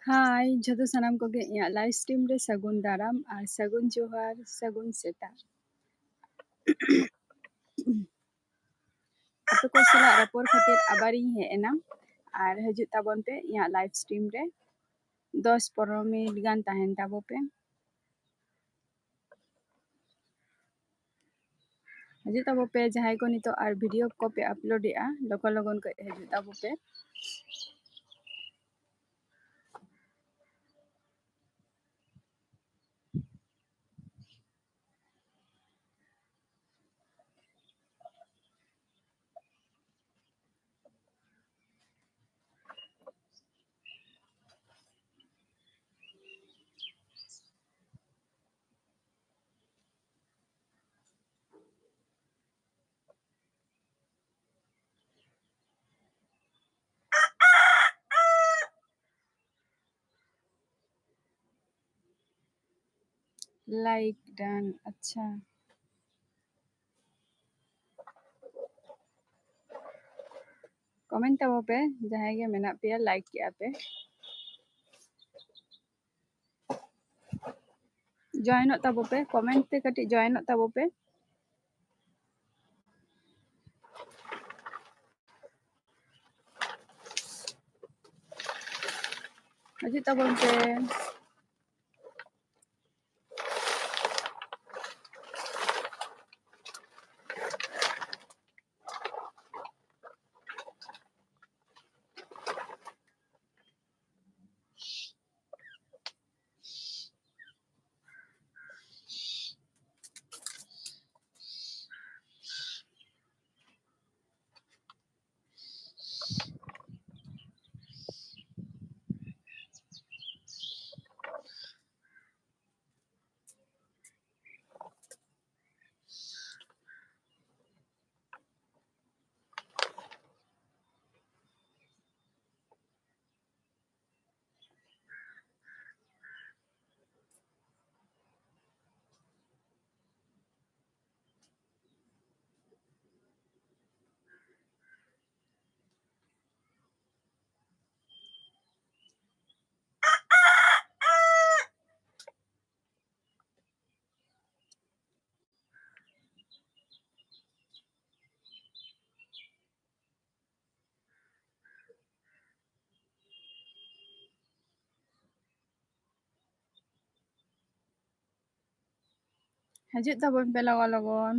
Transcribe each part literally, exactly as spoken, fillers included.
ᱦᱟᱭ ᱡᱷᱚᱛᱚ ᱥᱟᱱᱟᱢ ᱠᱚᱜᱮ, ᱤᱧᱟᱹᱜ live stream ᱨᱮ ᱥᱟᱹᱜᱩᱱ ᱫᱟᱨᱟᱢ ᱟᱨ ᱥᱟᱹᱜᱩᱱ ᱡᱚᱦᱟᱨ, ᱥᱟᱹᱜᱩᱱ ᱥᱮᱛᱟᱜ᱾ ᱟᱯᱮ ᱠᱚ ᱥᱟᱞᱟᱜ ᱨᱚᱯᱚᱲ ᱠᱷᱟᱹᱛᱤᱨ ᱟᱵᱟᱨᱤᱧ ᱦᱮᱡ ᱮᱱᱟ᱾ ᱟᱨ ᱦᱤᱡᱩᱜ ᱛᱟᱵᱚᱱ ᱯᱮ ᱤᱧᱟᱹᱜ live stream ᱨᱮ, ᱫᱚᱥ ᱯᱚᱱᱨᱚ ᱢᱤᱱᱤᱴ ᱜᱟᱱ ᱛᱟᱦᱮᱱ ᱛᱟᱵᱚ ᱯᱮ᱾ ᱦᱤᱡᱩᱜ ᱛᱟᱵᱚ ᱯᱮ, ᱡᱟᱦᱟᱸᱭ ᱠᱚ ᱱᱤᱛᱚᱜ ᱟᱨ video ᱠᱚᱯᱮ upload ᱮᱜᱼᱟ, ᱞᱚᱜᱚᱱ ᱞᱚᱜᱚᱱ ᱠᱚ ᱦᱤᱡᱩᱜ ᱛᱟᱵᱚ ᱯᱮ᱾ Like done. ᱟᱪᱪᱷᱟ, comment ᱛᱟᱵᱚ ᱯᱮ, ᱡᱟᱦᱟᱸᱭ ᱜᱮ ᱢᱮᱱᱟᱜ ᱯᱮᱭᱟ, like ᱠᱮᱜᱼᱟ ᱯᱮ᱾ Joinᱚᱜ ᱛᱟᱵᱚ ᱯᱮ, comment ᱛᱮ ᱠᱟᱹᱴᱤᱡ joinᱚᱜ ᱛᱟᱵᱚ ᱯᱮ᱾ ᱦᱤᱡᱩᱜ ᱛᱟᱵᱚᱱ ᱯᱮ᱾ ᱦᱤᱡᱩᱜ ᱛᱟᱵᱚᱱ ᱯᱮ ᱞᱚᱜᱚᱱ ᱞᱚᱜᱚᱱ᱾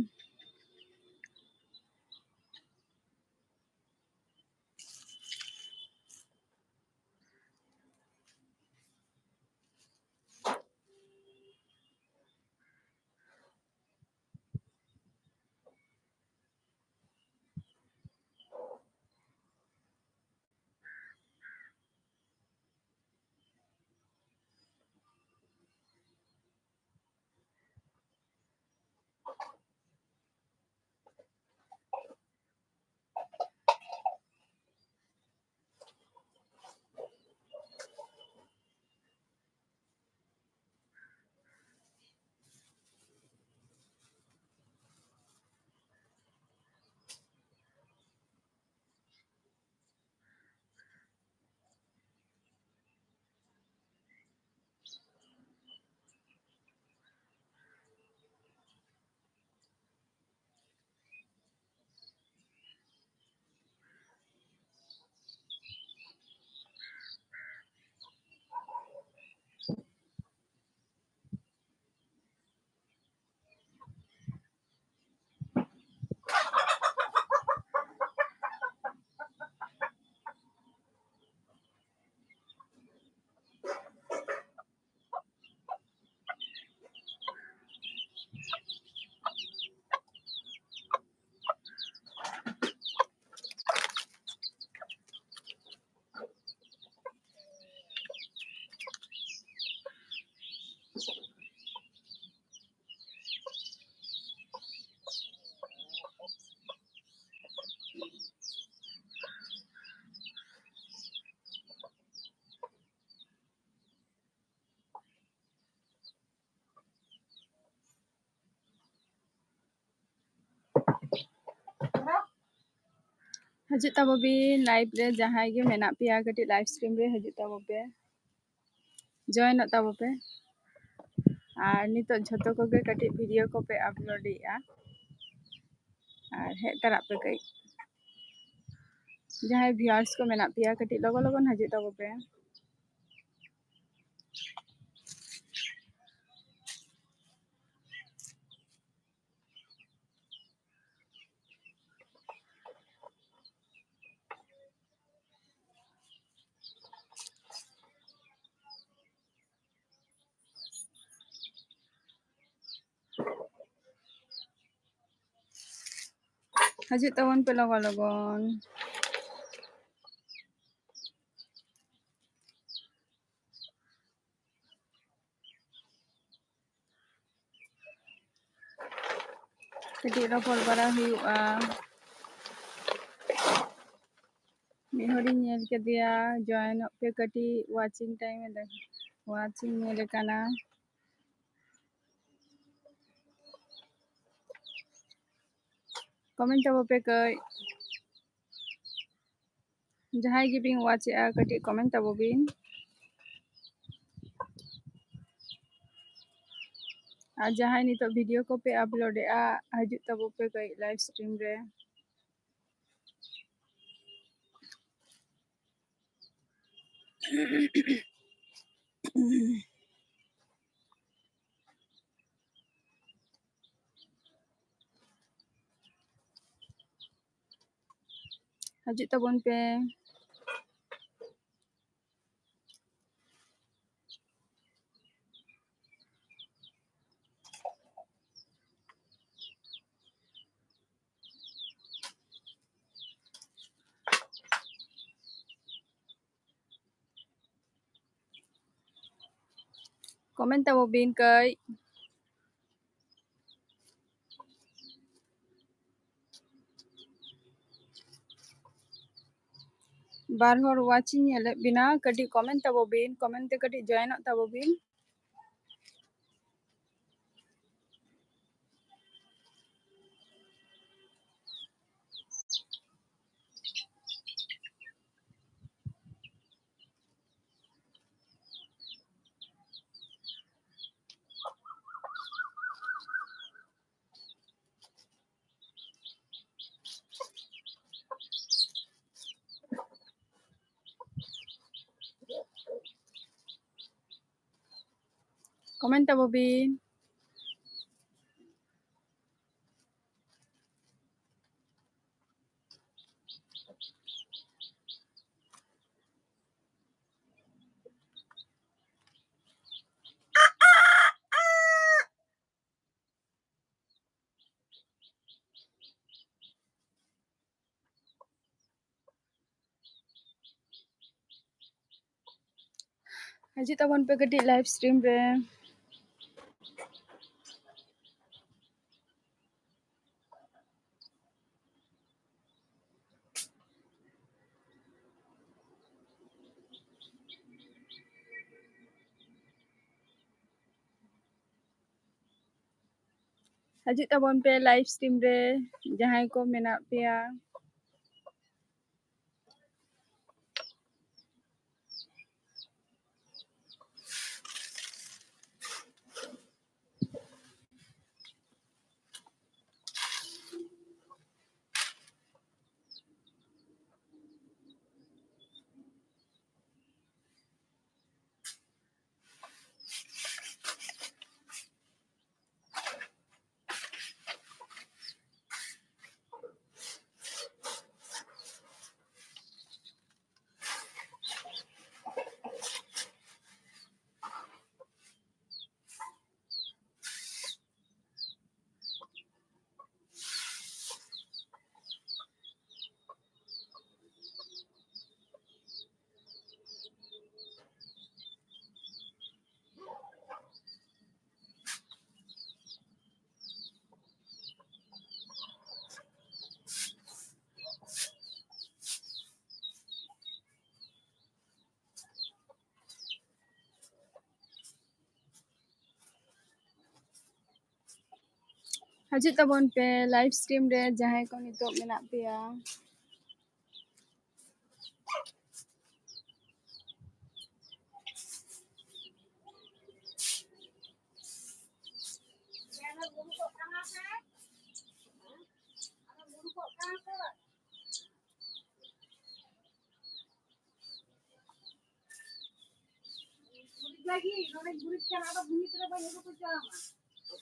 ᱦᱤᱡᱩᱜ ᱛᱟᱵᱚ ᱵᱤᱱ live ᱨᱮ, ᱡᱟᱦᱟᱸᱭ ᱜᱮ ᱢᱮᱱᱟᱜ ᱯᱮᱭᱟ ᱠᱟᱹᱴᱤᱡ live stream ᱨᱮ ᱦᱤᱡᱩᱜ ᱛᱟᱵᱚ ᱯᱮ, joinᱚᱜ ᱛᱟᱵᱚ ᱯᱮ᱾ ᱟᱨ ᱱᱤᱛᱚᱜ ᱡᱷᱚᱛᱚ ᱠᱚᱜᱮ ᱠᱟᱹᱴᱤᱡ video ᱠᱚᱯᱮ uploadᱮᱜᱼᱟ, ᱟᱨ ᱦᱮᱡ ᱛᱟᱨᱟᱜ ᱯᱮ ᱠᱟᱹᱡ᱾ ᱡᱟᱦᱟᱸᱭ viewers ᱠᱚ ᱢᱮᱱᱟᱜ ᱯᱮᱭᱟ, ᱠᱟᱹᱴᱤᱡ ᱞᱚᱜᱚᱱ ᱞᱚᱜᱚᱱ ᱦᱤᱡᱩᱜ ᱛᱟᱵᱚ ᱯᱮ᱾ ᱦᱤᱡᱩᱜ ᱛᱟᱵᱚᱱ ᱯᱮ ᱞᱚᱜᱚᱱ ᱞᱚᱜᱚᱱ᱾ ᱠᱟᱹᱴᱤᱡ ᱨᱚᱯᱚᱲ ᱵᱟᱲᱟ ᱦᱩᱭᱩᱜᱼᱟ᱾ ᱢᱤᱫ ᱦᱚᱲᱤᱧ ᱧᱮᱞ ᱠᱮᱫᱮᱭᱟ, ᱡᱚᱭᱮᱱᱚᱜ ᱯᱮ ᱠᱟᱹᱴᱤᱡ, watching time ᱮ ᱫᱮᱠᱷ-, watching ᱧᱮᱞᱮ ᱠᱟᱱᱟ᱾ Comment ᱛᱟᱵᱚ ᱯᱮ ᱠᱟᱹᱡ᱾ ᱡᱟᱦᱟᱸᱭ ᱜᱮᱵᱤᱱ watch ᱮᱜᱼᱟ, ᱠᱟᱹᱴᱤᱡ comment ᱛᱟᱵᱚ ᱵᱤᱱ᱾ ᱟᱨ ᱡᱟᱦᱟᱸᱭ ᱱᱤᱛᱚᱜ video ᱠᱚᱯᱮ upload ᱮᱜᱼᱟ, ᱦᱤᱡᱩᱜ ᱛᱟᱵᱚ ᱯᱮ ᱠᱟᱹᱡ live stream ᱨᱮ᱾ ᱦᱤᱡᱩᱜ ᱛᱟᱵᱚᱱ ᱯᱮ᱾ Comment ᱛᱟᱵᱚ ᱵᱤᱱ ᱠᱟᱹᱡ᱾ ᱵᱟᱨ ᱦᱚᱲ watch ᱤᱧ ᱧᱮᱞᱮᱫ ᱵᱤᱱᱟ, ᱠᱟᱹᱴᱤᱡ comment ᱛᱟᱵᱚ ᱵᱤᱱ, comment ᱛᱮ ᱠᱟᱹᱴᱤᱡ join ᱚᱜ ᱛᱟᱵᱚ ᱵᱤᱱ᱾ Comment ᱛᱟᱵᱚ ᱵᱤᱱ᱾ ᱦᱤᱡᱩᱜ ᱛᱟᱵᱚᱱ ᱯᱮ ᱠᱟᱹᱴᱤᱡ live stream ᱨᱮ᱾ ᱦᱤᱡᱩᱜ ᱛᱟᱵᱚᱱ ᱯᱮ live stream ᱨᱮ, ᱡᱟᱦᱟᱸᱭ ᱠᱚ ᱢᱮᱱᱟᱜ ᱯᱮᱭᱟ᱾ ᱦᱤᱡᱩᱜ ᱛᱟᱵᱚᱱ ᱯᱮ live stream ᱨᱮ, ᱡᱟᱦᱟᱸᱭ ᱠᱚ ᱱᱤᱛᱚᱜ ᱢᱮᱱᱟᱜ ᱯᱮᱭᱟ᱾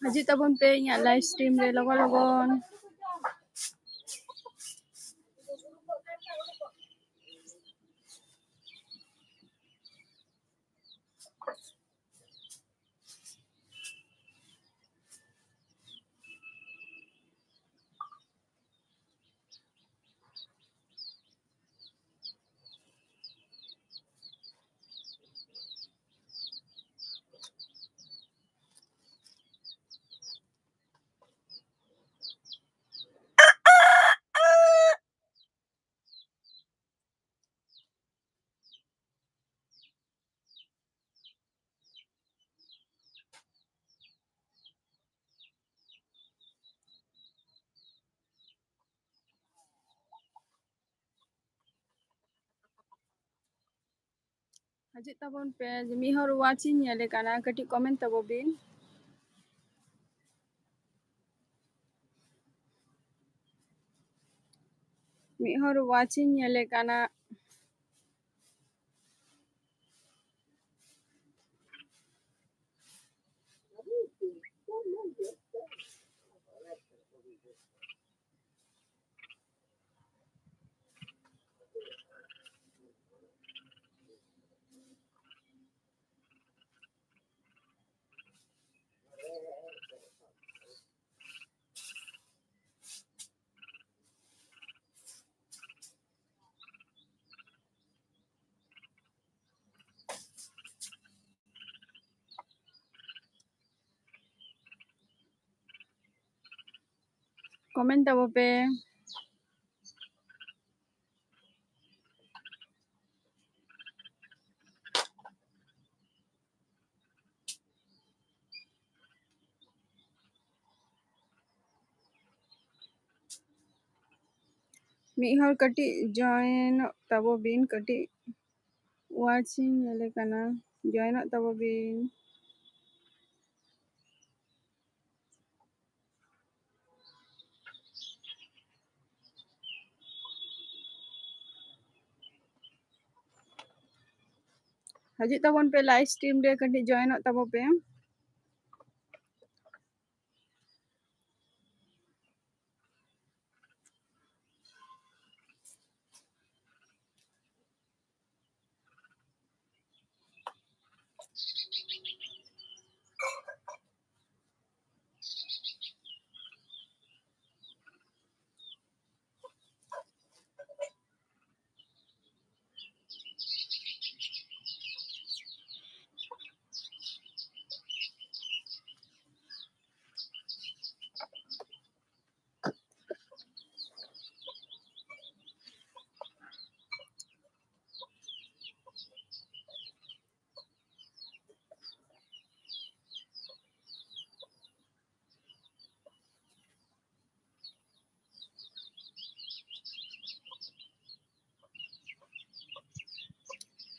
ᱦᱤᱡᱩᱜ ᱛᱟᱵᱚᱱ ᱯᱮ ᱤᱧᱟᱹᱜ live stream ᱨᱮ ᱞᱚᱜᱚᱱ ᱞᱚᱜᱚᱱ᱾ ᱦᱤᱡᱩᱜ ᱛᱟᱵᱚᱱ ᱯᱮ, ᱡᱮ ᱢᱤᱫ ᱦᱚᱲ watch ᱤᱧ ᱧᱮᱞᱮ ᱠᱟᱱᱟ, ᱠᱟᱹᱴᱤᱡ comment ᱛᱟᱵᱚ ᱵᱤᱱ᱾ ᱢᱤᱫ ᱦᱚᱲ watch ᱤᱧ ᱧᱮᱞᱮ ᱠᱟᱱᱟ᱾ Comment ᱛᱟᱵᱚ ᱯᱮ᱾ ᱢᱤᱫ ᱦᱚᱲ ᱠᱟᱹᱴᱤᱡ joinᱚᱜ ᱛᱟᱵᱚ ᱵᱤᱱ, ᱠᱟᱹᱴᱤᱡ watch ᱤᱧ ᱧᱮᱞᱮ ᱠᱟᱱᱟ, joinᱚᱜ ᱛᱟᱵᱚ ᱵᱤᱱ᱾ ᱦᱤᱡᱩᱜ ᱛᱟᱵᱚᱱ ᱯᱮ live stream ᱨᱮ, ᱠᱟᱹᱴᱤᱡ joinᱚᱜ ᱛᱟᱵᱚ ᱯᱮ᱾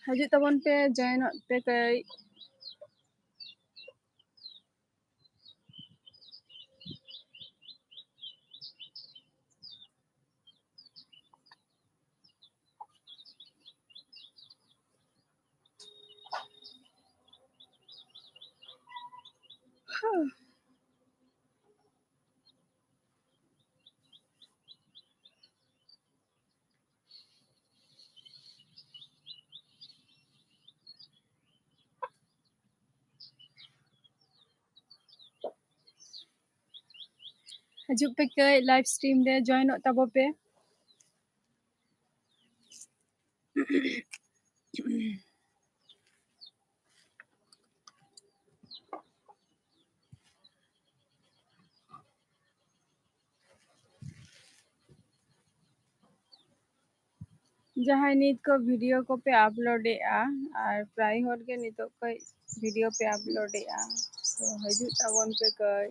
ᱦᱤᱡᱩᱜ ᱛᱟᱵᱚᱱ ᱯᱮ, join ᱚᱜ ᱯᱮ ᱠᱟᱹᱡ᱾ ᱦᱤᱡᱩᱜ ᱯᱮ ᱠᱟᱹᱡ, live stream ᱨᱮ join ᱚᱜ ᱛᱟᱵᱚ ᱯᱮ᱾ ᱡᱟᱦᱟᱸᱭ ᱱᱤᱛ ᱠᱚ video ᱠᱚᱯᱮ upload ᱮᱫᱼᱟ, ᱟᱨ ᱯᱨᱟᱭ ᱦᱚᱲ ᱜᱮ ᱱᱤᱛᱚᱜ ᱠᱟᱹᱡ video ᱯᱮ upload ᱮᱫᱼᱟ, ᱛᱚ ᱦᱤᱡᱩᱜ ᱛᱟᱵᱚᱱ ᱯᱮ ᱠᱟᱹᱡ᱾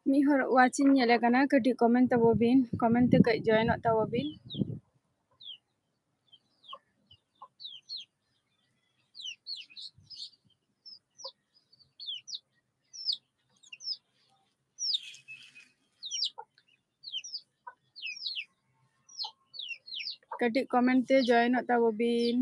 ᱢᱤᱫ ᱦᱚᱲ watch ᱤᱧ ᱧᱮᱞᱮ ᱠᱟᱱᱟ, ᱠᱟᱹᱴᱤᱡ comment ᱛᱟᱵᱚ ᱵᱤᱱ, comment ᱛᱮ ᱠᱟᱹᱡ join ᱚᱜ ᱛᱟᱵᱚ ᱵᱤᱱ᱾ ᱠᱟᱹᱴᱤᱡ comment ᱛᱮ joinᱚᱜ ᱛᱟᱵᱚ ᱵᱤᱱ᱾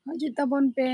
ᱦᱤᱡᱩᱜ ᱛᱟᱵᱚᱱ ᱯᱮ᱾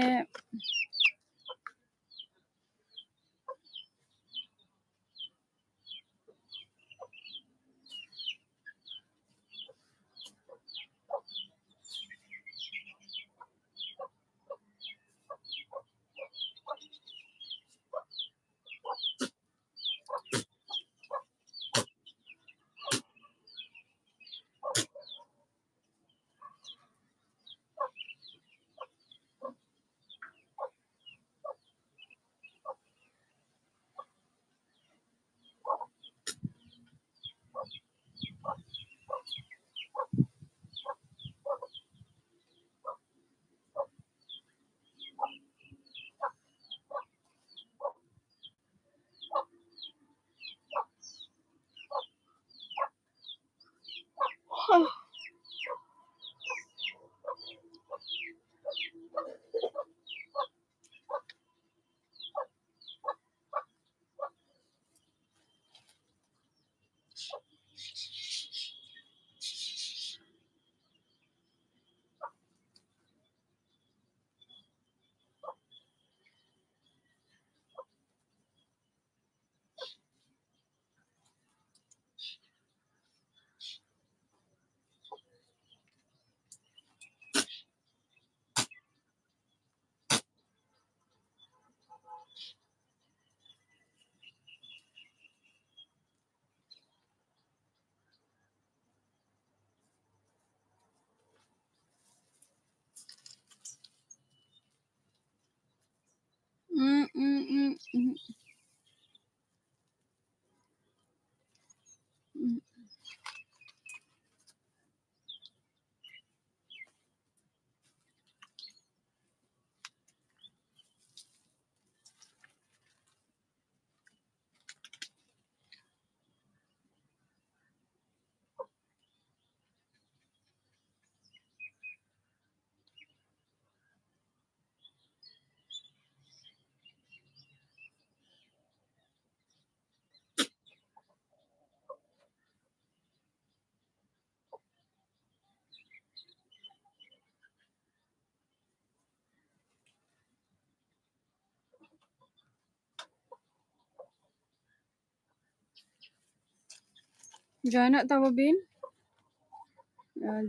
Joinᱚᱜ ᱛᱟᱵᱚ ᱵᱤᱱ᱾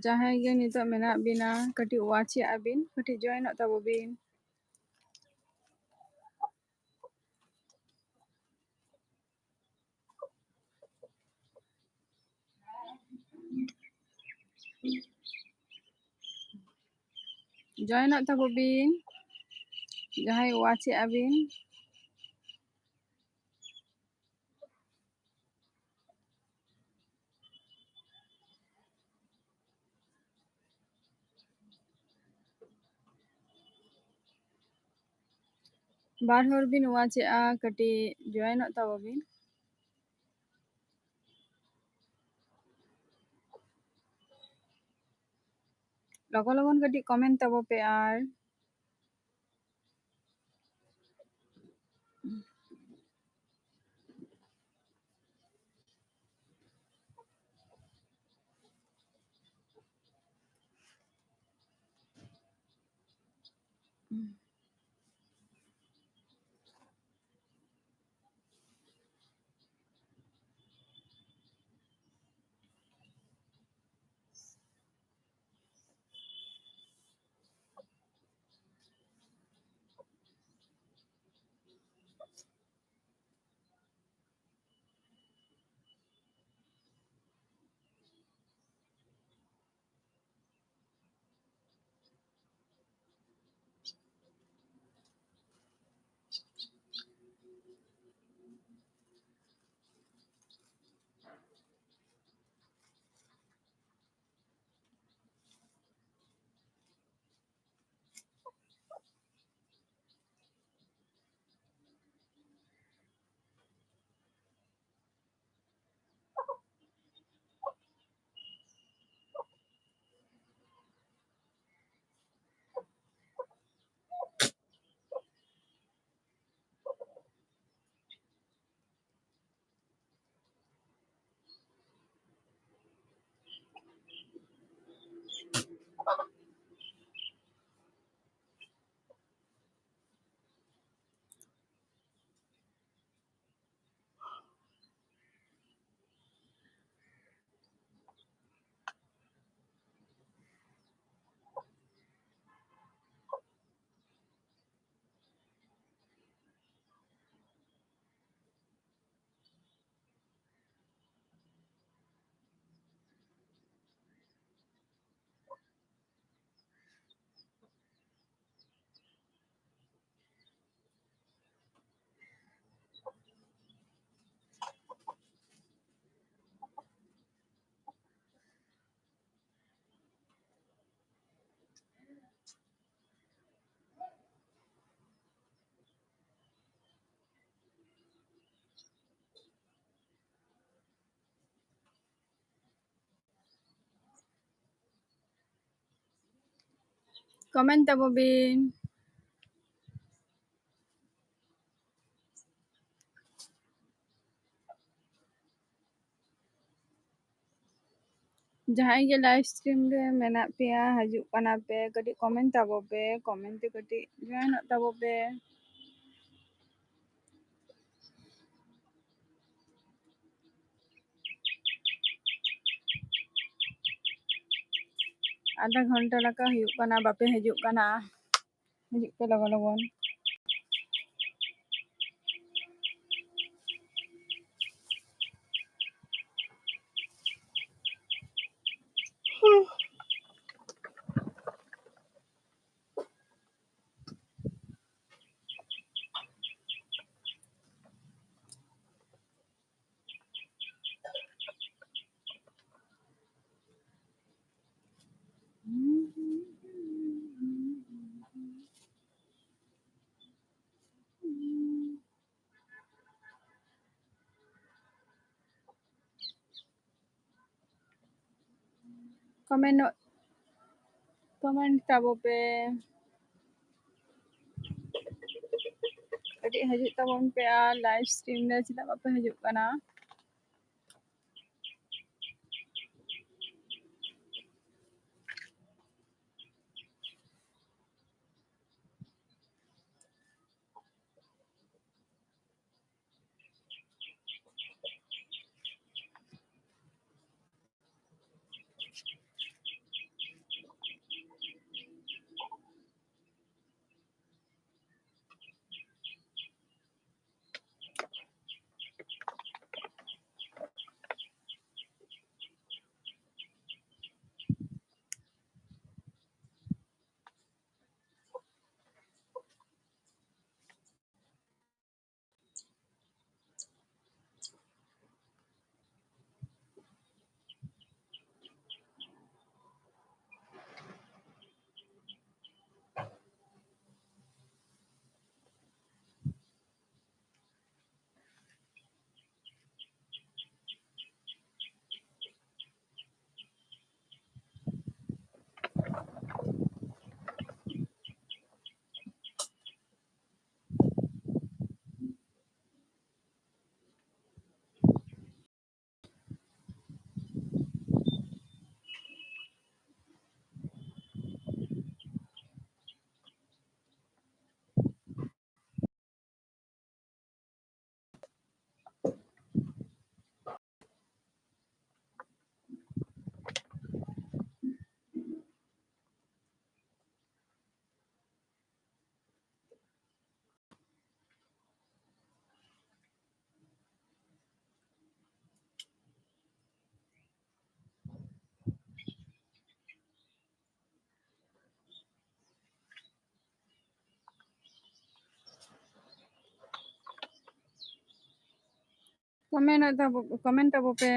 ᱡᱟᱦᱟᱸᱭ ᱜᱮ ᱱᱤᱛᱚᱜ ᱢᱮᱱᱟᱜ ᱵᱤᱱᱟ, ᱠᱟᱹᱴᱤᱡ watch ᱮᱜᱼᱟ ᱵᱤᱱ, ᱠᱟᱹᱴᱤᱡ joinᱚᱜ ᱛᱟᱵᱚ ᱵᱤᱱ᱾ Joinᱚᱜ ᱛᱟᱵᱚ ᱵᱤᱱ, ᱡᱟᱦᱟᱸᱭ watch ᱮᱜᱼᱟ ᱵᱤᱱ᱾ ᱵᱟᱨ ᱦᱚᱲ ᱵᱤᱱ watch ᱮᱜᱼᱟ, ᱠᱟᱹᱴᱤᱡ joinᱚᱜ ᱛᱟᱵᱚ ᱵᱤᱱ᱾ ᱞᱚᱜᱚᱱ ᱞᱚᱜᱚᱱ ᱠᱟᱹᱴᱤᱡ comment ᱛᱟᱵᱚ ᱯᱮ ᱟᱨ᱾ Comment ᱛᱟᱵᱚ ᱵᱤᱱ᱾ ᱡᱟᱦᱟᱸᱭ ᱜᱮ live stream ᱨᱮ ᱢᱮᱱᱟᱜ ᱯᱮᱭᱟ, ᱦᱤᱡᱩᱜ ᱠᱟᱱᱟ ᱯᱮ, ᱠᱟᱹᱴᱤᱡ comment ᱛᱟᱵᱚ ᱯᱮ, comment ᱛᱮ ᱠᱟᱹᱴᱤᱡ join ᱚᱜ ᱛᱟᱵᱚ ᱯᱮ᱾ ᱟᱫᱷᱟ ᱜᱷᱚᱱᱴᱟ ᱞᱮᱠᱟ ᱦᱩᱭᱩᱜ ᱠᱟᱱᱟ, ᱵᱟᱯᱮ ᱦᱤᱡᱩᱜ ᱠᱟᱱᱟ᱾ ᱦᱤᱡᱩᱜ ᱯᱮ ᱞᱚᱜᱚᱱ ᱞᱚᱜᱚᱱ᱾ Comment, comment ᱛᱟᱵᱚ ᱯᱮ᱾ ᱠᱟᱹᱴᱤᱡ ᱦᱤᱡᱩᱜ ᱛᱟᱵᱚᱱ ᱯᱮ ᱟᱨ live stream ᱨᱮ ᱪᱮᱫᱟᱜ ᱵᱟᱯᱮ ᱦᱤᱡᱩᱜ ᱠᱟᱱᱟ? ᱠᱚᱢᱮᱱᱴ ᱛᱟᱵᱚ, ᱠᱚᱢᱮᱱᱴ ᱛᱟᱵᱚ ᱯᱮ᱾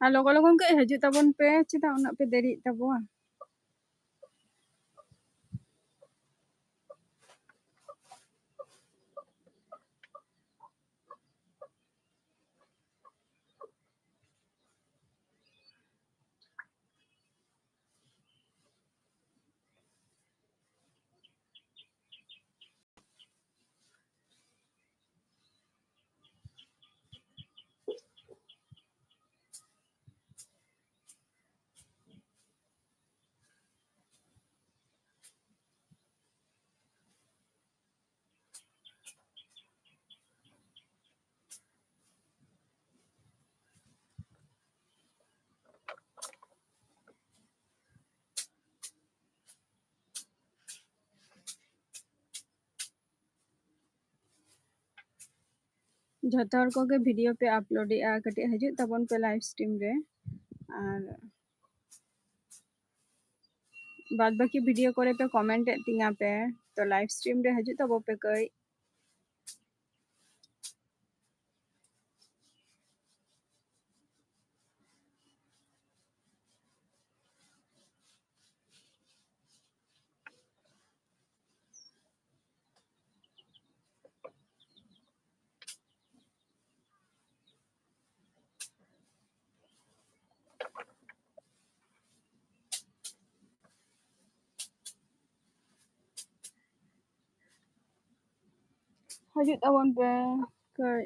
ᱟᱨ ᱞᱚᱜᱚᱱ ᱞᱚᱜᱚᱱ ᱠᱟᱹᱡ ᱦᱤᱡᱩᱜ ᱛᱟᱵᱚᱱ ᱯᱮ, ᱪᱮᱫᱟᱜ ᱩᱱᱟᱹᱜ ᱯᱮ ᱫᱮᱨᱤᱭᱮᱫ ᱛᱟᱵᱚᱣᱟ? ᱡᱷᱚᱛᱚ ᱦᱚᱲ ᱠᱚᱜᱮ ᱵᱷᱤᱰᱤᱭᱳ ᱯᱮ ᱟᱯᱞᱳᱰᱮᱜᱼᱟ, ᱠᱟᱹᱴᱤᱡ ᱦᱤᱡᱩᱜ ᱛᱟᱵᱚᱱ ᱯᱮ ᱞᱟᱭᱤᱵᱷ ᱥᱴᱨᱤᱢ ᱨᱮ᱾ ᱟᱨ ᱵᱟᱫ ᱵᱟᱹᱠᱤ ᱵᱷᱤᱰᱤᱭᱳ ᱠᱚᱨᱮ ᱯᱮ ᱠᱚᱢᱮᱱᱴ ᱮᱫ ᱛᱤᱧᱟ ᱯᱮ, ᱛᱚ ᱞᱟᱭᱤᱵᱷ ᱥᱴᱨᱤᱢ ᱨᱮ ᱦᱤᱡᱩᱜ ᱛᱟᱵᱚ ᱯᱮ ᱠᱟᱹᱡ᱾ ᱦᱤᱡᱩᱜ ᱛᱟᱵᱚᱱ ᱯᱮ ᱠᱟᱹᱡ᱾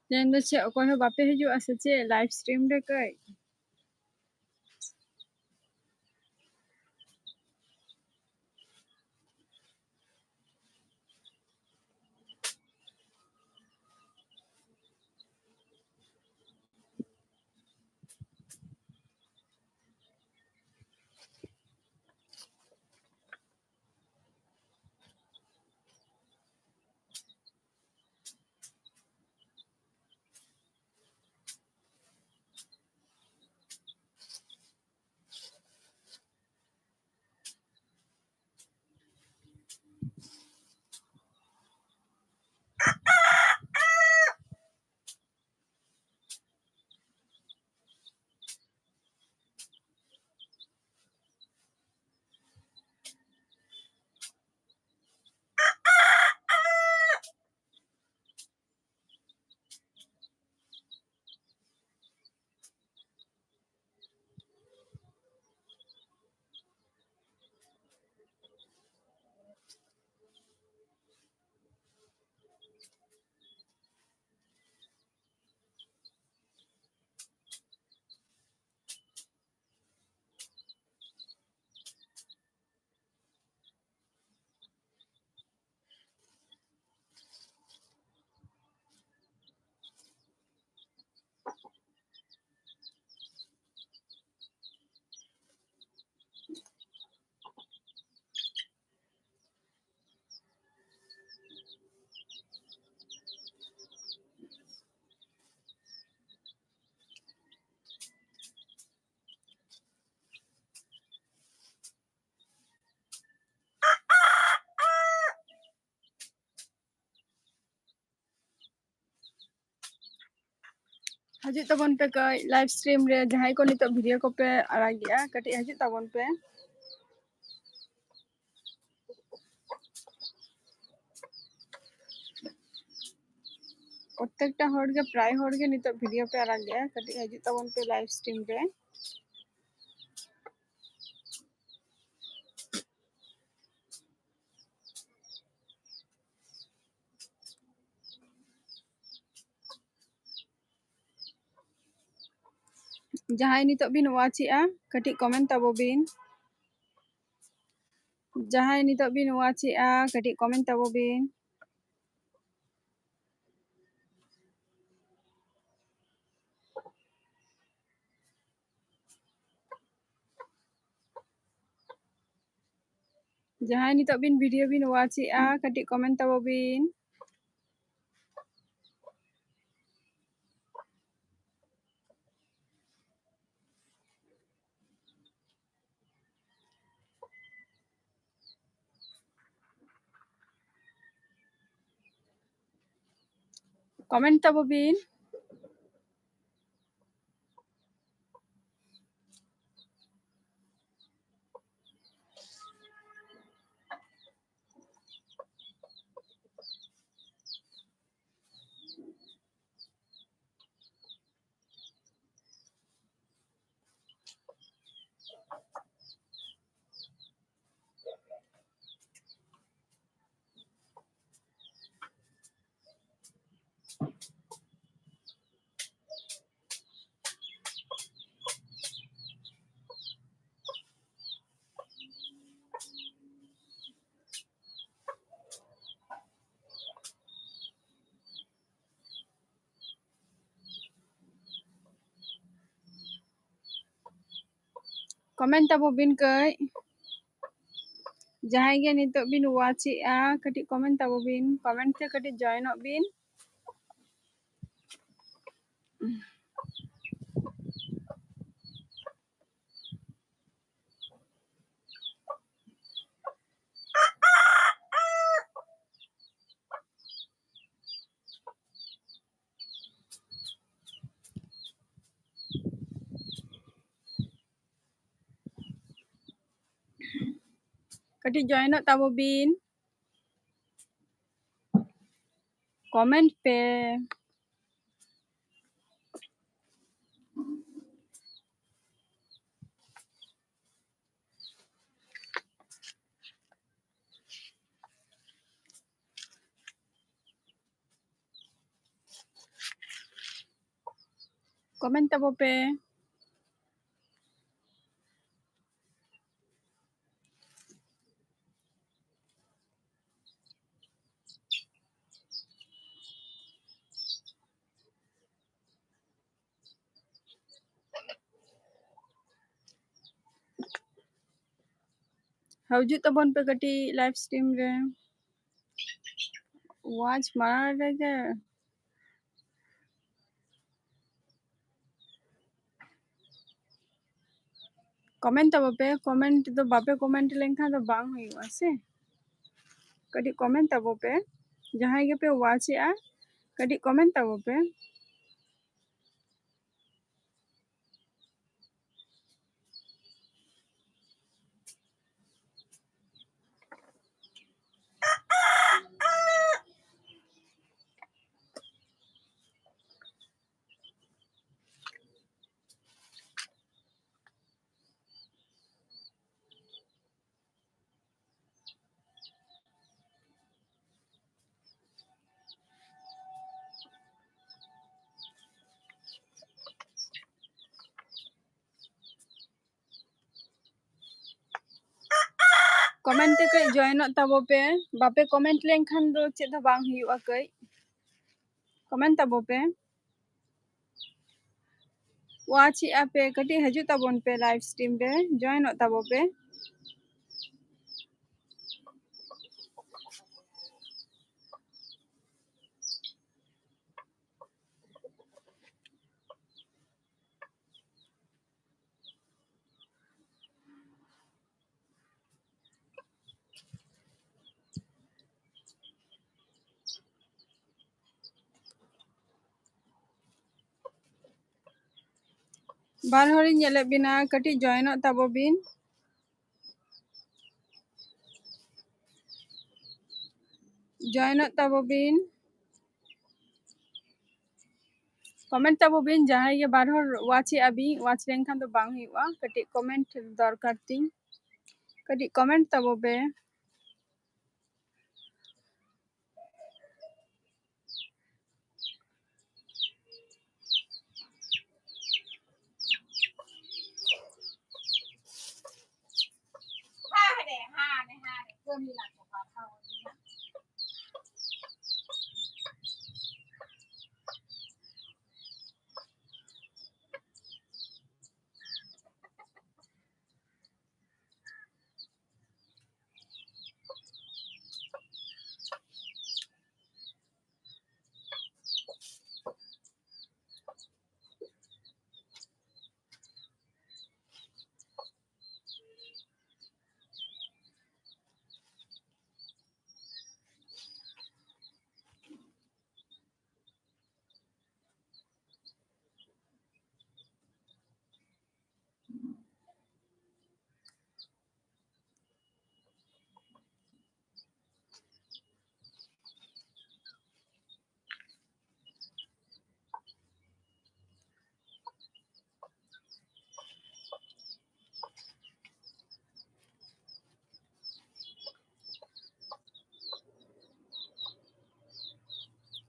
ᱛᱮᱦᱮᱧ ᱫᱚ ᱪᱮᱫ, ᱚᱠᱚᱭ ᱦᱚᱸ ᱵᱟᱯᱮ ᱦᱤᱡᱩᱜᱼᱟ ᱥᱮ ᱪᱮᱫ live stream ᱨᱮ ᱠᱟᱹᱡ? ᱦᱤᱡᱩᱜ ᱛᱟᱵᱚᱱ ᱯᱮ ᱠᱟᱹᱡ live stream ᱨᱮ, ᱡᱟᱦᱟᱸᱭ ᱠᱚ ᱱᱤᱛᱚᱜ video ᱠᱚᱯᱮ ᱟᱲᱟᱜᱮᱜᱼᱟ, ᱠᱟᱹᱴᱤᱡ ᱦᱤᱡᱩᱜ ᱛᱟᱵᱚᱱ ᱯᱮ᱾ ᱯᱨᱚᱛᱮᱠᱴᱟ ᱦᱚᱲ ᱜᱮ, ᱯᱨᱟᱭ ᱦᱚᱲ ᱜᱮ ᱱᱤᱛᱚᱜ video ᱯᱮ ᱟᱲᱟᱜᱮᱜᱼᱟ, ᱠᱟᱹᱴᱤᱡ ᱦᱤᱡᱩᱜ ᱛᱟᱵᱚᱱ ᱯᱮ live stream ᱨᱮ᱾ ᱡᱟᱦᱟᱸᱭ ᱱᱤᱛᱚᱜ ᱵᱤᱱ watch ᱮᱜᱼᱟ, ᱠᱟᱹᱴᱤᱡ comment ᱛᱟᱵᱚ ᱵᱤᱱ᱾ ᱡᱟᱦᱟᱸᱭ ᱱᱤᱛᱚᱜ ᱵᱤᱱ watch ᱮᱜᱼᱟ, ᱠᱟᱹᱴᱤᱡ comment ᱛᱟᱵᱚ ᱵᱤᱱ᱾ ᱡᱟᱦᱟᱸᱭ ᱱᱤᱛᱚᱜ ᱵᱤᱱ video ᱵᱤᱱ watch ᱮᱜᱼᱟ, ᱠᱟᱹᱴᱤᱡ comment ᱛᱟᱵᱚ ᱵᱤᱱ᱾ Comment ᱛᱟᱵᱚ ᱵᱤᱱ᱾ Comment ᱛᱟᱵᱚ ᱵᱤᱱ ᱠᱟᱹᱡ᱾ ᱡᱟᱦᱟᱸᱭ ᱜᱮ ᱱᱤᱛᱚᱜ ᱵᱤᱱ watch ᱮᱜᱼᱟ, ᱠᱟᱹᱴᱤᱡ comment ᱛᱟᱵᱚ ᱵᱤᱱ, comment ᱛᱮ ᱠᱟᱹᱴᱤᱡ joinᱚᱜ ᱵᱤᱱ᱾ ᱠᱟᱹᱴᱤᱡ joinᱚᱜ ᱛᱟᱵᱚ ᱵᱤᱱ, comment ᱯᱮ᱾ Comment ᱛᱟᱵᱚ ᱯᱮ᱾ ᱦᱤᱡᱩᱜ ᱛᱟᱵᱚᱱ ᱯᱮ ᱠᱟᱹᱴᱤᱡ live stream ᱨᱮ᱾ Watch ᱢᱟᱲᱟᱝ ᱨᱮᱜᱮ comment ᱛᱟᱵᱚ ᱯᱮ᱾ Comment ᱫᱚ ᱵᱟᱯᱮ comment ᱞᱮᱱᱠᱷᱟᱱ ᱫᱚ ᱵᱟᱝ ᱦᱩᱭᱩᱜᱼᱟ ᱥᱮ᱾ ᱠᱟᱹᱴᱤᱡ comment ᱛᱟᱵᱚ ᱯᱮ, ᱡᱟᱦᱟᱸᱭ ᱜᱮᱯᱮ watch ᱮᱜᱼᱟ, ᱠᱟᱹᱴᱤᱡ comment ᱛᱟᱵᱚ ᱯᱮ᱾ Comment ᱛᱮ ᱠᱟᱹᱡ joinᱚᱜ ᱛᱟᱵᱚ ᱯᱮ, ᱵᱟᱯᱮ comment ᱞᱮᱱᱠᱷᱟᱱ ᱫᱚ ᱪᱮᱫ ᱦᱚᱸ ᱵᱟᱝ ᱦᱩᱭᱩᱜᱼᱟ᱾ ᱠᱟᱹᱡ comment ᱛᱟᱵᱚ ᱯᱮ᱾ Watch ᱮᱜᱼᱟ ᱯᱮ, ᱠᱟᱹᱴᱤᱡ ᱦᱤᱡᱩᱜ ᱛᱟᱵᱚᱱ ᱯᱮ live stream ᱨᱮ, joinᱚᱜ ᱛᱟᱵᱚ ᱯᱮ᱾ ᱵᱟᱨ ᱦᱚᱲᱤᱧ ᱧᱮᱞᱮᱫ ᱵᱤᱱᱟ, ᱠᱟᱹᱴᱤᱡ joinᱚᱜ ᱛᱟᱵᱚ ᱵᱤᱱ, joinᱚᱜ ᱛᱟᱵᱚ ᱵᱤᱱ, comment ᱛᱟᱵᱚ ᱵᱤᱱ᱾ ᱡᱟᱦᱟᱸᱭ ᱜᱮ ᱵᱟᱨ ᱦᱚᱲ watch ᱮᱜᱼᱟ ᱵᱤᱱ, watch ᱞᱮᱱᱠᱷᱟᱱ ᱫᱚ ᱵᱟᱝ ᱦᱩᱭᱩᱜᱼᱟ, ᱠᱟᱹᱴᱤᱡ comment ᱫᱚᱨᱠᱟᱨ ᱛᱤᱧ, ᱠᱟᱹᱴᱤᱡ comment ᱛᱟᱵᱚ ᱯᱮ᱾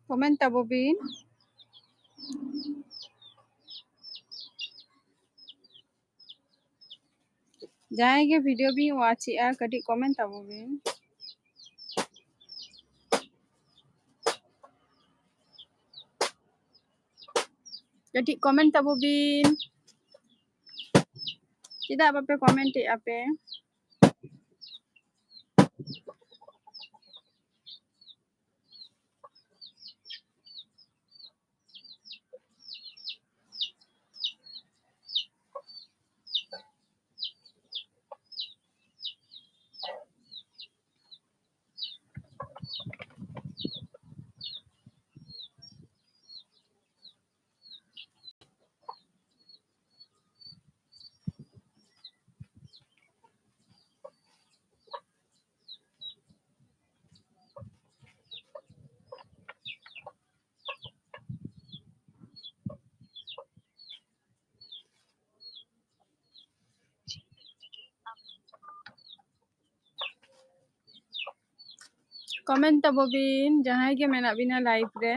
Comment ᱛᱟᱵᱚ ᱵᱤᱱ᱾ ᱡᱟᱦᱟᱸᱭ ᱜᱮ video ᱵᱤᱱ watch ᱮᱜᱼᱟ, ᱠᱟᱹᱴᱤᱡ comment ᱛᱟᱵᱚ ᱵᱤᱱ᱾ ᱠᱟᱹᱴᱤᱡ comment ᱛᱟᱵᱚ ᱵᱤᱱ᱾ ᱪᱮᱫᱟᱜ ᱵᱟᱯᱮ comment ᱮᱜᱼᱟ ᱯᱮ? Comment ᱛᱟᱵᱚ ᱵᱤᱱ, ᱡᱟᱦᱟᱸᱭ ᱜᱮ ᱢᱮᱱᱟᱜ ᱵᱤᱱᱟ live ᱨᱮ᱾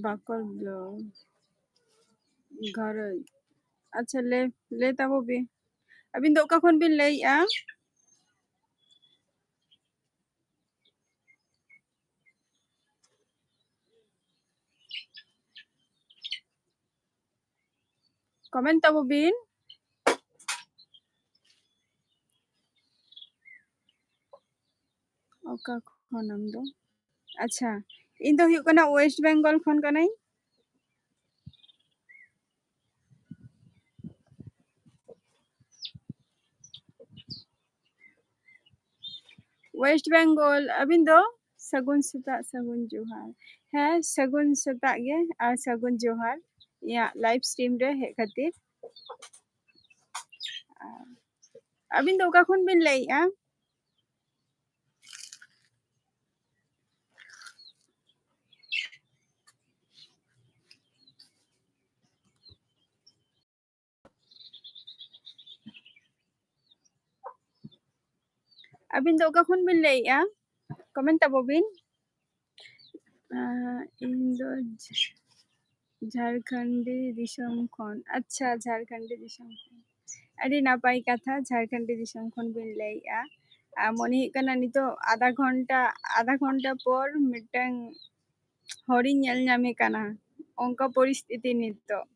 ᱵᱟᱠᱚᱞ block ᱜᱷᱟᱨᱚᱸᱡᱽ᱾ ᱟᱪᱪᱷᱟ, ᱞᱟᱹᱭ, ᱞᱟᱹᱭ ᱛᱟᱵᱚ ᱵᱤᱱ, ᱟᱹᱵᱤᱱ ᱫᱚ ᱚᱠᱟ ᱠᱷᱚᱱ ᱵᱤᱱ ᱞᱟᱹᱭᱮᱜᱼᱟ? Comment ᱛᱟᱵᱚ ᱵᱤᱱ᱾ ᱚᱠᱟ ᱠᱷᱚᱱ ᱟᱢ ᱫᱚ? ᱟᱪᱪᱷᱟ, ᱤᱧ ᱫᱚ ᱦᱩᱭᱩᱜ ᱠᱟᱱᱟ ᱳᱭᱮᱥᱴ ᱵᱮᱝᱜᱚᱞ ᱠᱷᱚᱱ ᱠᱟᱹᱱᱟᱹᱧ᱾ ᱳᱭᱮᱥᱴ ᱵᱮᱝᱜᱚᱞ, ᱟᱹᱵᱤᱱ ᱫᱚ? ᱥᱟᱹᱜᱩᱱ ᱥᱮᱛᱟᱜ, ᱥᱟᱹᱜᱩᱱ ᱡᱚᱦᱟᱨ᱾ ᱦᱮᱸ, ᱥᱟᱹᱜᱩᱱ ᱥᱮᱛᱟᱜ ᱜᱮ ᱟᱨ ᱥᱟᱹᱜᱩᱱ ᱡᱚᱦᱟᱨ ᱤᱧᱟᱹᱜ ᱞᱟᱭᱤᱵᱷ ᱥᱴᱨᱤᱢ ᱨᱮ ᱦᱮᱡ ᱠᱷᱟᱹᱛᱤᱨ᱾ ᱟᱨ ᱟᱹᱵᱤᱱ ᱫᱚ ᱚᱠᱟ ᱠᱷᱚᱱ ᱵᱤᱱ ᱞᱟᱹᱭᱮᱜᱼᱟ? ᱟᱹᱵᱤᱱ ᱫᱚ ᱚᱠᱟ ᱠᱷᱚᱱ ᱵᱤᱱ ᱞᱟᱹᱭᱮᱜᱼᱟ? ᱠᱚᱢᱮᱱᱴ ᱛᱟᱵᱚ ᱵᱤᱱ᱾ ᱟᱸ, ᱤᱧ ᱫᱚ ᱡᱷ-, ᱡᱷᱟᱲᱠᱷᱚᱸᱰᱤ ᱫᱤᱥᱚᱢ ᱠᱷᱚᱱ᱾ ᱟᱪᱪᱷᱟ, ᱡᱷᱟᱲᱠᱷᱚᱸᱰᱤ ᱫᱤᱥᱚᱢ ᱠᱷᱚᱱ᱾ ᱟᱹᱰᱤ ᱱᱟᱯᱟᱭ ᱠᱟᱛᱷᱟ, ᱡᱷᱟᱲᱠᱷᱚᱸᱰᱤ ᱫᱤᱥᱚᱢ ᱠᱷᱚᱱ ᱵᱤᱱ ᱞᱟᱹᱭᱮᱜᱼᱟ᱾ ᱟᱨ ᱢᱚᱱᱮ ᱦᱩᱭᱩᱜ ᱠᱟᱱᱟ ᱱᱤᱛᱚᱜ ᱟᱫᱷᱟ ᱜᱷᱚᱱᱴᱟ, ᱟᱫᱷᱟ ᱜᱷᱚᱱᱴᱟ ᱯᱚᱨ ᱢᱤᱫᱴᱟᱝ ᱦᱚᱲᱤᱧ ᱧᱮᱞ ᱧᱟᱢᱮ ᱠᱟᱱᱟ᱾ ᱚᱱᱠᱟ ᱯᱚᱨᱤᱥᱛᱷᱤᱛᱤ ᱱᱤᱛᱚᱜ᱾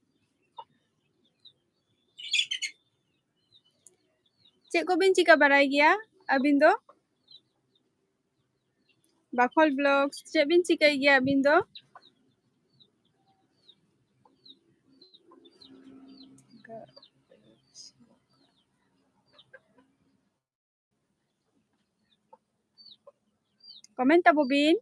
ᱪᱮᱫ ᱠᱚᱵᱤᱱ ᱪᱤᱠᱟᱹ ᱵᱟᱲᱟᱭ ᱜᱮᱭᱟ ᱟᱹᱵᱤᱱ ᱫᱚ? ᱵᱟᱠᱷᱚᱞ ᱵᱞᱚᱜᱥ, ᱪᱮᱫ ᱵᱤᱱ ᱪᱤᱠᱟᱹᱭ ᱜᱮᱭᱟ ᱟᱹᱵᱤᱱ ᱫᱚ? ᱠᱚᱢᱮᱱᱴ ᱛᱟᱵᱚ ᱵᱤᱱ᱾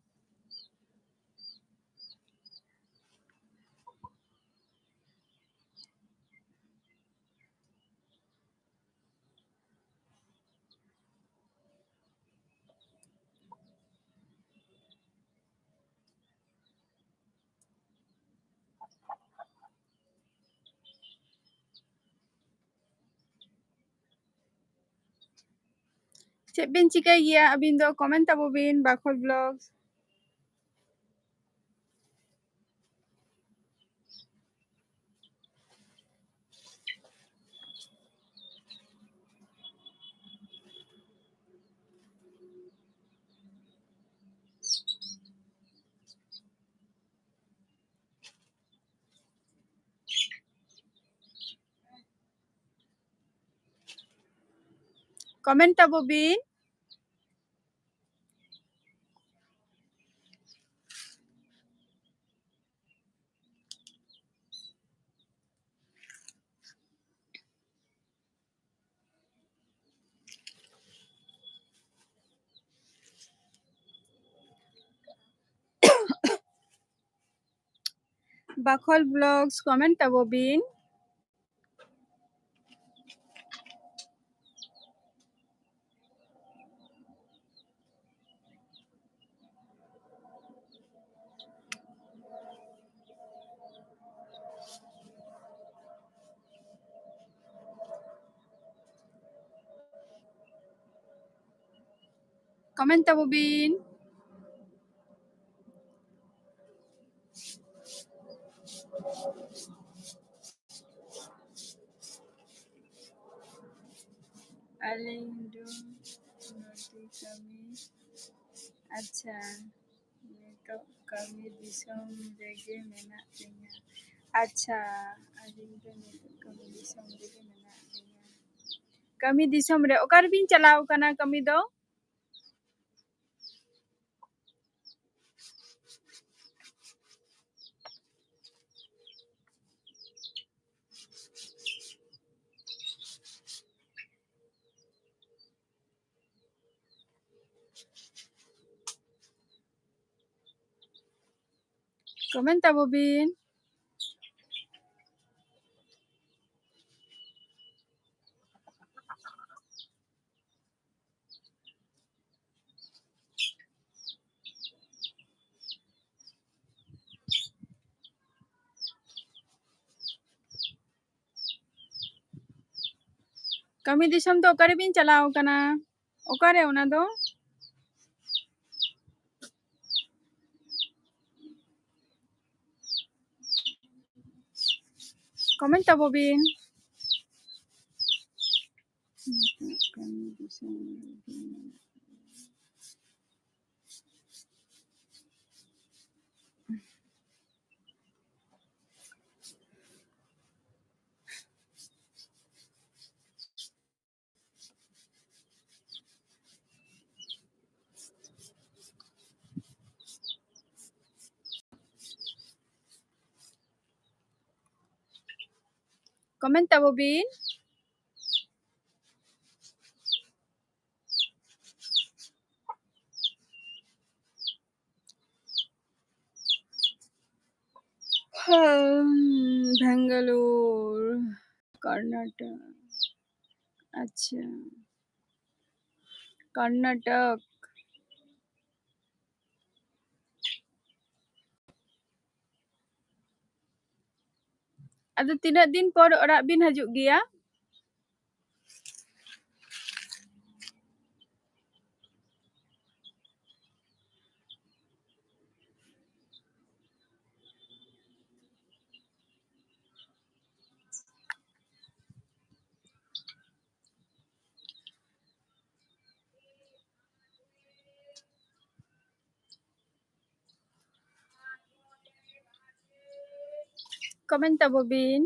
ᱪᱮᱫ ᱵᱤᱱ ᱪᱤᱠᱟᱹᱭ ᱜᱮᱭᱟ ᱟᱹᱵᱤᱱ ᱫᱚ? ᱠᱚᱢᱮᱱᱴ ᱛᱟᱵᱚ ᱵᱤᱱ, ᱵᱟᱠᱷᱚᱞ ᱵᱞᱚᱜᱥ᱾ ᱠᱚᱢᱮᱱᱴ ᱛᱟᱵᱚ ᱵᱤᱱ᱾ ᱵᱟᱠᱷᱳᱞ ᱵᱞᱚᱜᱥ, ᱠᱚᱢᱮᱱᱴ ᱛᱟᱵᱚ ᱵᱤᱱ᱾ ᱠᱚᱢᱮᱱᱴ ᱛᱟᱵᱚ ᱵᱤᱱ᱾ ᱟᱹᱞᱤᱧ ᱫᱚ ᱱᱚᱛᱮ ᱠᱟᱹᱢᱤ᱾ ᱟᱪᱪᱷᱟ, ᱱᱤᱛᱚᱜ ᱠᱟᱹᱢᱤ ᱫᱤᱥᱚᱢ ᱨᱮᱜᱮ ᱢᱮᱱᱟᱜ ᱞᱤᱧᱟ᱾ ᱟᱪᱪᱷᱟ, ᱟᱹᱞᱤᱧ ᱫᱚ ᱱᱤᱛᱚᱜ ᱠᱟᱹᱢᱤ ᱫᱤᱥᱚᱢ ᱨᱮᱜᱮ ᱢᱮᱱᱟᱜ ᱞᱤᱧᱟ᱾ ᱠᱟᱹᱢᱤ ᱫᱤᱥᱚᱢ ᱨᱮ ᱚᱠᱟ ᱨᱮᱵᱤᱱ ᱪᱟᱞᱟᱣ ᱠᱟᱱᱟ ᱠᱟᱹᱢᱤ ᱫᱚ? ᱠᱚᱢᱮᱱᱴ ᱛᱟᱵᱚ ᱵᱤᱱ᱾ ᱠᱟᱹᱢᱤ ᱫᱤᱥᱚᱢ ᱫᱚ ᱚᱠᱟᱨᱮᱵᱤᱱ ᱪᱟᱞᱟᱣ ᱠᱟᱱᱟ? ᱚᱠᱟᱨᱮ ᱚᱱᱟ ᱫᱚ? ᱠᱚᱢᱮᱱᱴ ᱛᱟᱵᱚ ᱵᱤᱱ᱾ ᱱᱤᱛᱚᱜ ᱠᱟᱹᱢᱤ ᱫᱤᱥᱚᱢ ᱨᱮ ᱠᱚᱢᱮᱱᱴ ᱛᱟᱵᱚ ᱵᱤᱱ᱾ ᱦᱩᱸ, ᱵᱮᱝᱜᱟᱞᱳᱨ, ᱠᱚᱨᱱᱟᱴᱚᱠ᱾ ᱟᱪᱪᱷᱟ, ᱠᱚᱨᱱᱟᱴᱚᱠ᱾ ᱟᱫᱚ ᱛᱤᱱᱟᱹᱜ ᱫᱤᱱ ᱯᱚᱨ ᱚᱲᱟᱜ ᱵᱤᱱ ᱦᱤᱡᱩᱜ ᱜᱮᱭᱟ? Comment ᱛᱟᱵᱚ ᱵᱤᱱ᱾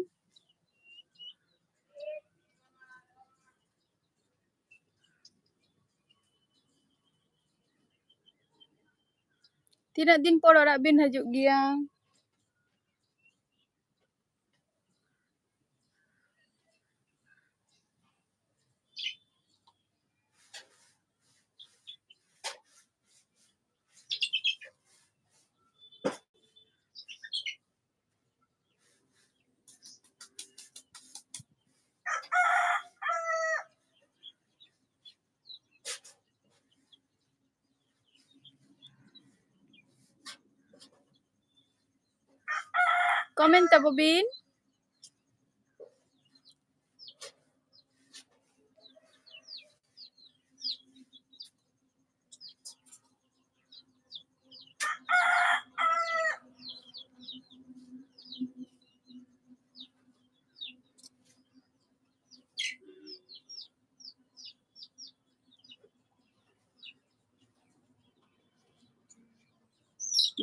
ᱛᱤᱱᱟᱹᱜ ᱫᱤᱱ ᱯᱚᱨ ᱚᱲᱟᱜ ᱵᱤᱱ ᱦᱤᱡᱩᱜ ᱜᱮᱭᱟ? Comment ᱛᱟᱵᱚ ᱵᱤᱱ᱾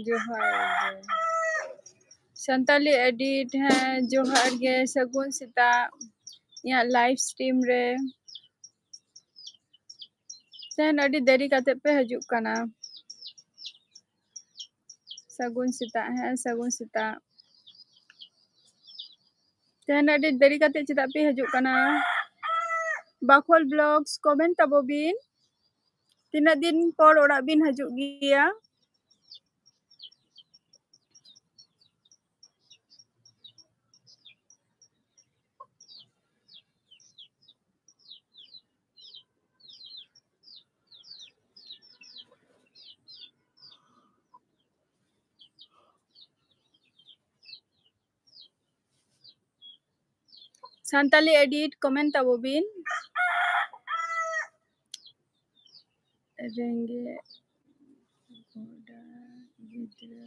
ᱡᱚᱦᱟᱨ ᱜᱮ᱾ ᱥᱟᱱᱛᱟᱞᱤ edit, ᱦᱮᱸ, ᱡᱚᱦᱟᱨ ᱜᱮ, ᱥᱟᱹᱜᱩᱱ ᱥᱮᱛᱟᱜ ᱤᱧᱟᱹᱜ live stream ᱨᱮ᱾ ᱛᱮᱦᱮᱧ ᱟᱹᱰᱤ ᱫᱮᱨᱤ ᱠᱟᱛᱮ ᱯᱮ ᱦᱤᱡᱩᱜ ᱠᱟᱱᱟ᱾ ᱥᱟᱹᱜᱩᱱ ᱥᱮᱛᱟᱜ, ᱦᱮᱸ, ᱥᱟᱹᱜᱩᱱ ᱥᱮᱛᱟᱜ᱾ ᱛᱮᱦᱮᱧ ᱟᱹᱰᱤ ᱫᱮᱨᱤ ᱠᱟᱛᱮ ᱪᱮᱫᱟᱜ ᱯᱮ ᱦᱤᱡᱩᱜ ᱠᱟᱱᱟ? ᱵᱟᱠᱷᱳᱞ Vlogs, comment ᱛᱟᱵᱚ ᱵᱤᱱ᱾ ᱛᱤᱱᱟᱹᱜ ᱫᱤᱱ ᱯᱚᱨ ᱚᱲᱟᱜ ᱵᱤᱱ ᱦᱤᱡᱩᱜ ᱜᱮᱭᱟ? ᱥᱟᱱᱛᱟᱞᱤ edit comment ᱛᱟᱵᱚ ᱵᱤᱱ᱾ ᱨᱮᱸᱜᱮᱡ ᱜᱚᱰᱟ ᱜᱤᱫᱽᱨᱟᱹ᱾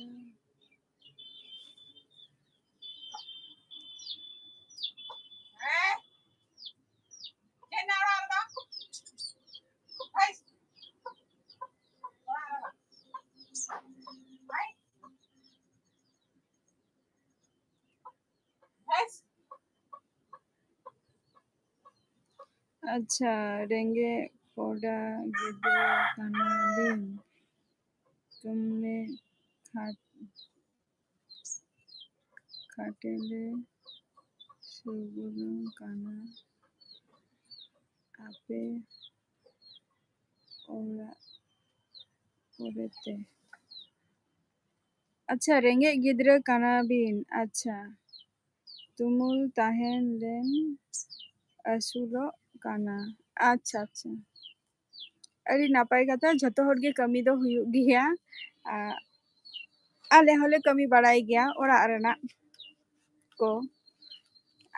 ᱟᱪᱪᱷᱟ, ᱨᱮᱸᱜᱮᱡ ᱯᱚᱰᱟ ᱜᱤᱫᱽᱨᱟᱹ ᱠᱟᱱᱟᱞᱤᱧ᱾ ᱛᱩᱢᱞᱮ ᱠᱷᱟᱴ-, ᱠᱷᱟᱴᱮᱞᱮ ᱥᱩᱜᱩᱱ ᱠᱟᱱᱟ ᱟᱯᱮ ᱚᱲᱟᱜ ᱯᱚᱨᱮᱛᱮ᱾ ᱟᱪᱪᱷᱟ, ᱨᱮᱸᱜᱮᱡ ᱜᱤᱫᱽᱨᱟᱹ ᱠᱟᱱᱟ ᱵᱤᱱ᱾ ᱟᱪᱪᱷᱟ, ᱛᱩᱢᱩᱞ ᱛᱟᱦᱮᱱ ᱞᱮᱱ ᱟᱹᱥᱩᱞᱚᱜ ᱠᱟᱱᱟ᱾ ᱟᱪᱪᱷᱟ, ᱟᱪᱪᱷᱟ, ᱟᱹᱰᱤ ᱱᱟᱯᱟᱭ ᱠᱟᱛᱷᱟ᱾ ᱡᱷᱚᱛᱚ ᱦᱚᱲ ᱜᱮ ᱠᱟᱹᱢᱤ ᱫᱚ ᱦᱩᱭᱩᱜ ᱜᱮᱭᱟ᱾ ᱟ-, ᱟᱞᱮ ᱦᱚᱸᱞᱮ ᱠᱟᱹᱢᱤ ᱵᱟᱲᱟᱭ ᱜᱮᱭᱟ ᱚᱲᱟᱜ ᱨᱮᱱᱟᱜ ᱠᱚ᱾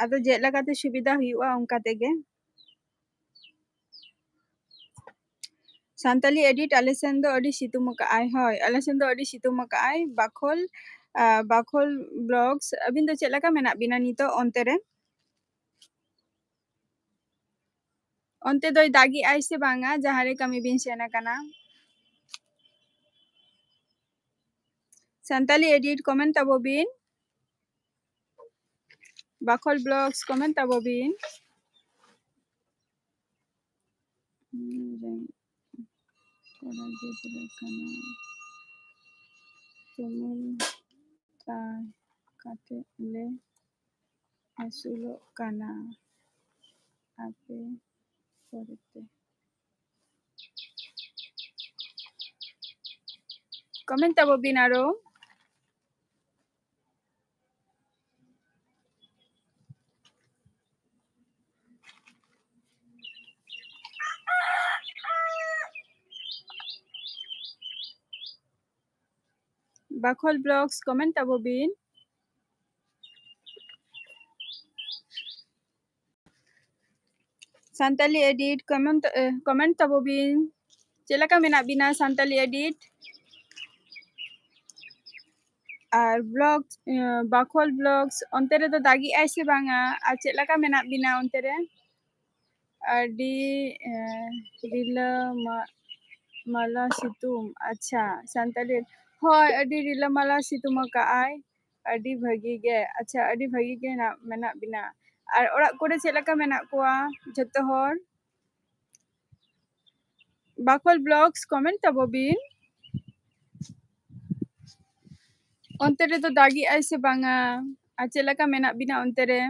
ᱟᱫᱚ ᱪᱮᱫ ᱞᱮᱠᱟᱛᱮ ᱥᱩᱵᱤᱫᱷᱟ ᱦᱩᱭᱩᱜᱼᱟ, ᱚᱱᱠᱟ ᱛᱮᱜᱮ᱾ ᱥᱟᱱᱛᱟᱞᱤ edit, ᱟᱞᱮ ᱥᱮᱱ ᱫᱚ ᱟᱹᱰᱤ ᱥᱤᱛᱩᱝ ᱟᱠᱟᱜᱼᱟᱭ᱾ ᱦᱳᱭ, ᱟᱞᱮ ᱥᱮᱱ ᱫᱚ ᱟᱹᱰᱤ ᱥᱤᱛᱩᱝ ᱟᱠᱟᱜᱼᱟᱭ᱾ ᱵᱟᱠᱷᱳᱞ, ᱟ, ᱵᱟᱠᱷᱳᱞ vlogs, ᱟᱹᱵᱤᱱ ᱫᱚ ᱪᱮᱫ ᱞᱮᱠᱟ ᱢᱮᱱᱟᱜ ᱵᱤᱱᱟ ᱱᱤᱛᱚᱜ ᱚᱱᱛᱮ ᱨᱮ? ᱚᱱᱛᱮ ᱫᱚᱭ ᱫᱟᱜᱮᱜᱼᱟᱭ ᱥᱮ ᱵᱟᱝᱟ, ᱡᱟᱦᱟᱸ ᱨᱮ ᱠᱟᱹᱢᱤ ᱵᱤᱱ ᱥᱮᱱ ᱟᱠᱟᱱᱟ? ᱥᱟᱱᱛᱟᱞᱤ edit comment ᱛᱟᱵᱚ ᱵᱤᱱ᱾ ᱵᱟᱠᱷᱳᱞ vlogs comment ᱛᱟᱵᱚ ᱵᱤᱱ᱾ ᱠᱚᱲᱟ ᱜᱤᱫᱽᱨᱟᱹ ᱠᱟᱱᱟ᱾ ᱛᱩᱢᱩᱞ ᱛᱟᱭ ᱠᱟᱛᱮ ᱞᱮ ᱟᱹᱥᱩᱞᱚᱜ ᱠᱟᱱᱟ᱾ ᱟᱯᱮ ᱯᱚᱨᱮᱛᱮ᱾ Comment ᱛᱟᱵᱚ ᱵᱤᱱ ᱟᱨᱚ᱾ ᱵᱟᱠᱷᱳᱞ vlogs comment ᱛᱟᱵᱚ ᱵᱤᱱ᱾ ᱥᱟᱱᱛᱟᱞᱤ ᱮᱰᱤᱴ ᱠᱚᱢᱮᱱᱴ, ᱮ, ᱠᱚᱢᱮᱱᱴ ᱛᱟᱵᱚ ᱵᱤᱱ᱾ ᱪᱮᱫ ᱞᱮᱠᱟ ᱢᱮᱱᱟᱜ ᱵᱤᱱᱟ ᱥᱟᱱᱛᱟᱞᱤ ᱮᱰᱤᱴ? ᱟᱨ ᱵᱞᱚᱜ, ᱮ, ᱵᱟᱠᱷᱳᱞ ᱵᱞᱚᱜᱥ, ᱚᱱᱛᱮ ᱨᱮᱫᱚ ᱫᱟᱜᱮᱜᱼᱟᱭ ᱥᱮ ᱵᱟᱝᱟ? ᱟᱨ ᱪᱮᱫ ᱞᱮᱠᱟ ᱢᱮᱱᱟᱜ ᱵᱤᱱᱟ ᱚᱱᱛᱮ ᱨᱮ? ᱟᱹᱰᱤ, ᱮ, ᱨᱤᱞᱟᱹᱢᱟ-, ᱢᱟᱞᱟ ᱥᱤᱛᱩᱝ᱾ ᱟᱪᱪᱷᱟ, ᱥᱟᱱᱛᱟᱲᱤ, ᱦᱳᱭ, ᱟᱹᱰᱤ ᱨᱤᱞᱟᱹᱢᱟᱞᱟ ᱥᱤᱛᱩᱝ ᱟᱠᱟᱜᱼᱟᱭ᱾ ᱟᱹᱰᱤ ᱵᱷᱟᱹᱜᱤ ᱜᱮ᱾ ᱟᱪᱪᱷᱟ, ᱟᱹᱰᱤ ᱵᱷᱟᱹᱜᱤ ᱜᱮ ᱦᱮᱱᱟᱜ, ᱢᱮᱱᱟᱜ ᱵᱤᱱᱟ᱾ ᱟᱨ ᱚᱲᱟᱜ ᱠᱚᱨᱮ ᱪᱮᱫ ᱞᱮᱠᱟ ᱢᱮᱱᱟᱜ ᱠᱚᱣᱟ ᱡᱷᱚᱛᱚ ᱦᱚᱲ? ᱵᱟᱠᱷᱳᱞ ᱵᱞᱚᱜᱥ, ᱠᱚᱢᱮᱱᱴ ᱛᱟᱵᱚ ᱵᱤᱱ᱾ ᱚᱱᱛᱮ ᱨᱮᱫᱚ ᱫᱟᱜᱮᱜᱼᱟᱭ ᱥᱮ ᱵᱟᱝᱟ? ᱟᱨ ᱪᱮᱫ ᱞᱮᱠᱟ ᱢᱮᱱᱟᱜ ᱵᱤᱱᱟ ᱚᱱᱛᱮ ᱨᱮ?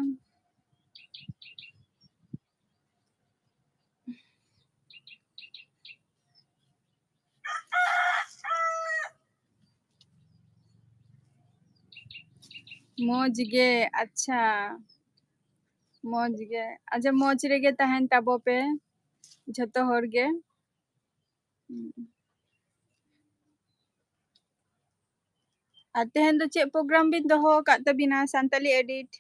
ᱢᱚᱡᱽ ᱜᱮ, ᱟᱪᱪᱷᱟ᱾ ᱢᱚᱡᱽ ᱜᱮ᱾ ᱟᱪᱪᱷᱟ, ᱢᱚᱡᱽ ᱨᱮᱜᱮ ᱛᱟᱦᱮᱱ ᱛᱟᱵᱚ ᱯᱮ ᱡᱷᱚᱛᱚ ᱦᱚᱲ ᱜᱮ᱾ ᱟᱨ ᱛᱮᱦᱮᱧ ᱫᱚ ᱪᱮᱫ ᱯᱨᱳᱜᱨᱟᱢ ᱵᱤᱱ ᱫᱚᱦᱚ ᱟᱠᱟᱫ ᱛᱟᱵᱤᱱᱟ ᱥᱟᱱᱛᱟᱞᱤ ᱮᱰᱤᱴ?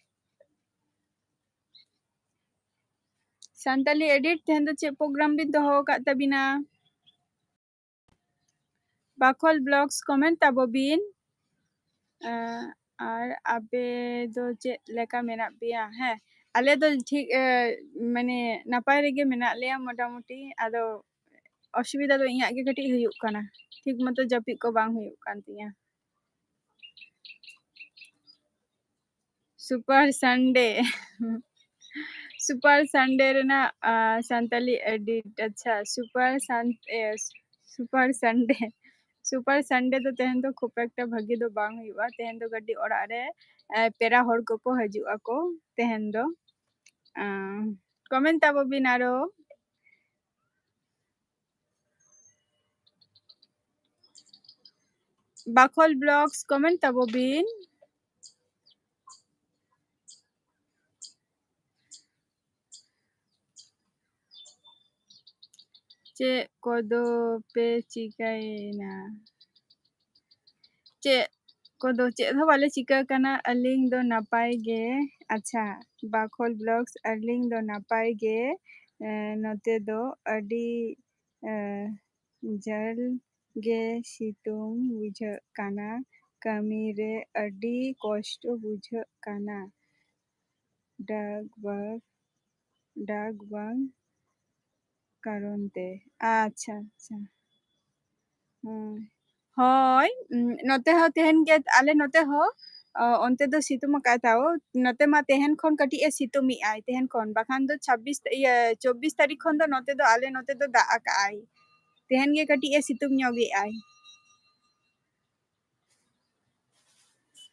ᱥᱟᱱᱛᱟᱞᱤ ᱮᱰᱤᱴ, ᱛᱮᱦᱮᱧ ᱫᱚ ᱪᱮᱫ ᱯᱨᱳᱜᱨᱟᱢ ᱵᱤᱱ ᱫᱚᱦᱚ ᱟᱠᱟᱫ ᱛᱟᱵᱤᱱᱟ? ᱵᱟᱠᱷᱳᱞ ᱵᱞᱚᱜᱥ, ᱠᱚᱢᱮᱱᱴ ᱛᱟᱵᱚ ᱵᱤᱱ᱾ ᱮᱸ, ᱟᱨ ᱟᱯᱮ ᱫᱚ ᱪᱮᱫ ᱞᱮᱠᱟ ᱢᱮᱱᱟᱜ ᱯᱮᱭᱟ? ᱦᱮᱸ, ᱟᱞᱮ ᱫᱚ ᱴᱷᱤᱠ, ᱮ, ᱢᱟᱱᱮ ᱱᱟᱯᱟᱭ ᱨᱮᱜᱮ ᱢᱮᱱᱟᱜ ᱞᱮᱭᱟ ᱢᱚᱴᱟᱢᱩᱴᱤ᱾ ᱟᱫᱚ ᱚᱥᱩᱵᱤᱫᱟ ᱫᱚ ᱤᱧᱟᱹᱜ ᱜᱮ ᱠᱟᱹᱴᱤᱡ ᱦᱩᱭᱩᱜ ᱠᱟᱱᱟ, ᱴᱷᱤᱠ ᱢᱚᱛᱚ ᱡᱟᱹᱯᱤᱫ ᱠᱚ ᱵᱟᱝ ᱦᱩᱭᱩᱜ ᱠᱟᱱ ᱛᱤᱧᱟᱹ᱾ ᱥᱩᱯᱟᱨ ᱥᱟᱱᱰᱮ᱾ ᱥᱩᱯᱟᱨ ᱥᱟᱱᱰᱮ ᱨᱮᱱᱟᱜ, ᱟ, ᱥᱟᱱᱛᱟᱞᱤ ᱮᱰᱤᱴ᱾ ᱟᱪᱪᱷᱟ, ᱥᱩᱯᱟᱨ ᱥᱟᱱ-, ᱮ, ᱥᱩᱯᱟᱨ ᱥᱟᱱᱰᱮ᱾ ᱥᱩᱯᱟᱨ ᱥᱟᱱᱰᱮ ᱫᱚ ᱛᱮᱦᱮᱧ ᱫᱚ ᱠᱷᱩᱵ ᱮᱠᱴᱟ ᱵᱷᱟᱹᱜᱤ ᱫᱚ ᱵᱟᱝ ᱦᱩᱭᱩᱜᱼᱟ᱾ ᱛᱮᱦᱮᱧ ᱫᱚ ᱠᱟᱹᱴᱤᱡ ᱚᱲᱟᱜ ᱨᱮ, ᱮ, ᱯᱮᱲᱟ ᱦᱚᱲ ᱠᱚᱠᱚ ᱦᱤᱡᱩᱜ ᱟᱠᱚ ᱛᱮᱦᱮᱧ ᱫᱚ᱾ ᱟ, ᱠᱚᱢᱮᱱᱴ ᱛᱟᱵᱚ ᱵᱤᱱ ᱟᱨᱚ᱾ ᱵᱟᱠᱷᱳᱞ ᱵᱞᱚᱜᱥ, ᱠᱚᱢᱮᱱᱴ ᱛᱟᱵᱚ ᱵᱤᱱ᱾ ᱪᱮᱫ ᱠᱚᱫᱚ ᱯᱮ ᱪᱤᱠᱟᱹᱭᱮᱱᱟ? ᱪᱮᱫ ᱠᱚᱫᱚ ᱪᱮᱫ ᱦᱚᱸ ᱵᱟᱞᱮ ᱪᱤᱠᱟᱹ ᱠᱟᱱᱟ, ᱟᱹᱞᱤᱧ ᱫᱚ ᱱᱟᱯᱟᱭ ᱜᱮ᱾ ᱟᱪᱪᱷᱟ, ᱵᱟᱠᱷᱳᱞ ᱵᱞᱚᱜᱥ, ᱟᱹᱞᱤᱧ ᱫᱚ ᱱᱟᱯᱟᱭ ᱜᱮ᱾ ᱮ, ᱱᱚᱛᱮ ᱫᱚ ᱟᱹᱰᱤ, ᱮ, ᱡᱷᱟᱹᱞ ᱜᱮ ᱥᱤᱛᱩᱝ ᱵᱩᱡᱷᱟᱹᱜ ᱠᱟᱱᱟ᱾ ᱠᱟᱹᱢᱤ ᱨᱮ ᱟᱹᱰᱤ ᱠᱚᱥᱴᱚ ᱵᱩᱡᱷᱟᱹᱜ ᱠᱟᱱᱟ᱾ ᱰᱟᱠ ᱵᱟᱝ, ᱰᱟᱠ ᱵᱟᱝ ᱠᱟᱨᱚᱱ ᱛᱮ᱾ ᱟᱪᱪᱷᱟ, ᱟᱪᱪᱷᱟ᱾ ᱦᱳᱭ᱾ ᱦᱳᱭ, ᱩᱸ, ᱱᱚᱛᱮ ᱦᱚᱸ ᱛᱮᱦᱮᱧ ᱜᱮ, ᱟᱞᱮ ᱱᱚᱛᱮ ᱦᱚᱸ, ᱚ, ᱚᱱᱛᱮ ᱫᱚ ᱥᱤᱛᱩᱝ ᱟᱠᱟᱫ ᱛᱟᱣ᱾ ᱱᱚᱛᱮ ᱢᱟ ᱛᱮᱦᱮᱧ ᱠᱷᱚᱱ ᱠᱟᱹᱴᱤᱡ ᱮ ᱥᱤᱛᱩᱝ ᱮᱜ ᱟᱭ, ᱛᱮᱦᱮᱧ ᱠᱷᱚᱱ᱾ ᱵᱟᱠᱷᱟᱱ ᱫᱚ ᱪᱷᱟᱵᱵᱤᱥ, ᱤᱭᱟᱹ, ᱪᱚᱵᱵᱤᱥ ᱛᱟᱹᱨᱤᱠᱷ ᱠᱷᱚᱱ ᱫᱚ ᱱᱚᱛᱮ ᱫᱚ, ᱟᱞᱮ ᱱᱚᱛᱮ ᱫᱚ ᱫᱟᱜ ᱟᱠᱟᱜ ᱟᱭ᱾ ᱛᱮᱦᱮᱧ ᱜᱮ ᱠᱟᱹᱴᱤᱡ ᱮ ᱥᱤᱛᱩᱝ ᱧᱚᱜ ᱮᱜ ᱟᱭ᱾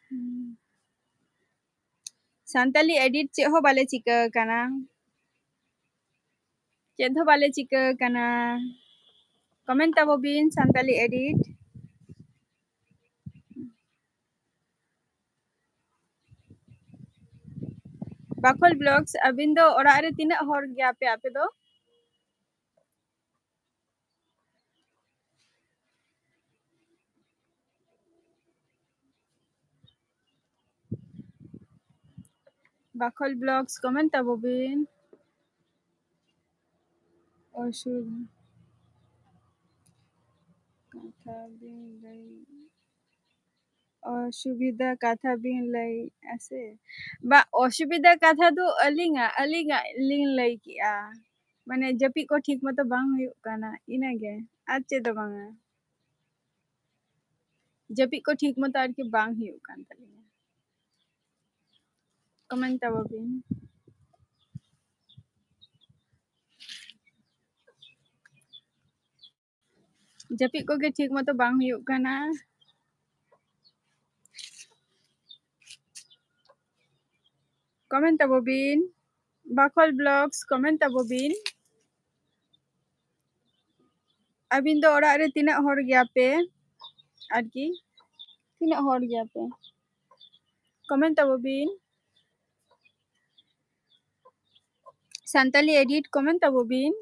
ᱦᱩᱸ᱾ ᱥᱟᱱᱛᱟᱞᱤ edit ᱪᱮᱫ ᱦᱚᱸ ᱵᱟᱞᱮ ᱪᱤᱠᱟᱹ ᱠᱟᱱᱟ᱾ ᱪᱮᱫ ᱦᱚᱸ ᱵᱟᱞᱮ ᱪᱤᱠᱟᱹ ᱠᱟᱱᱟ᱾ Comment ᱛᱟᱵᱚ ᱵᱤᱱ ᱥᱟᱱᱛᱟᱞᱤ edit᱾ ᱵᱟᱠᱷᱳᱞ Vlogs, ᱟᱹᱵᱤᱱ ᱫᱚ ᱚᱲᱟᱜ ᱨᱮ ᱛᱤᱱᱟᱹᱜ ᱦᱚᱲ ᱜᱮᱭᱟ ᱯᱮ ᱟᱯᱮ ᱫᱚ? ᱵᱟᱠᱷᱳᱞ Vlogs, comment ᱛᱟᱵᱚ ᱵᱤᱱ᱾ ᱚᱥᱩᱵᱤᱫᱷᱟ ᱠᱟᱛᱷᱟ ᱵᱤᱱ ᱞᱟᱹᱭ, ᱚᱥᱩᱵᱤᱫᱷᱟ ᱠᱟᱛᱷᱟ ᱵᱤᱱ ᱞᱟᱹᱭᱮᱜᱼᱟ ᱥᱮ? ᱵᱟ, ᱚᱥᱩᱵᱤᱫᱷᱟ ᱠᱟᱛᱷᱟ ᱫᱚ ᱟᱹᱞᱤᱧᱟᱜ, ᱟᱹᱞᱤᱧᱟᱜ ᱞᱤᱧ ᱞᱟᱹᱭ ᱠᱮᱜᱼᱟ᱾ ᱢᱟᱱᱮ ᱡᱟᱹᱯᱤᱫ ᱠᱚ ᱴᱷᱤᱠ ᱢᱚᱛᱚ ᱵᱟᱝ ᱦᱩᱭᱩᱜ ᱠᱟᱱᱟ, ᱤᱱᱟᱹᱜᱮ, ᱟᱨ ᱪᱮᱫ ᱫᱚ ᱵᱟᱝᱟ᱾ ᱡᱟᱹᱯᱤᱫ ᱠᱚ ᱴᱷᱤᱠ ᱢᱚᱛᱚ ᱟᱨᱠᱤ ᱵᱟᱝ ᱦᱩᱭᱩᱜ ᱠᱟᱱ ᱛᱟᱹᱞᱤᱧᱟ᱾ Comment ᱛᱟᱵᱚ ᱵᱤᱱ᱾ ᱡᱟᱹᱯᱤᱫ ᱠᱚᱜᱮ ᱴᱷᱤᱠ ᱢᱚᱛᱚ ᱵᱟᱝ ᱦᱩᱭᱩᱜ ᱠᱟᱱᱟ᱾ Comment ᱛᱟᱵᱚ ᱵᱤᱱ, ᱵᱟᱠᱷᱳᱞ Vlogs, comment ᱛᱟᱵᱚ ᱵᱤᱱ᱾ ᱟᱹᱵᱤᱱ ᱫᱚ ᱚᱲᱟᱜ ᱨᱮ ᱛᱤᱱᱟᱹᱜ ᱦᱚᱲ ᱜᱮᱭᱟ ᱯᱮ? ᱟᱨᱠᱤ ᱛᱤᱱᱟᱹᱜ ᱦᱚᱲ ᱜᱮᱭᱟ ᱯᱮ? Comment ᱛᱟᱵᱚ ᱵᱤᱱ᱾ ᱥᱟᱱᱛᱟᱞᱤ edit, comment ᱛᱟᱵᱚ ᱵᱤᱱ᱾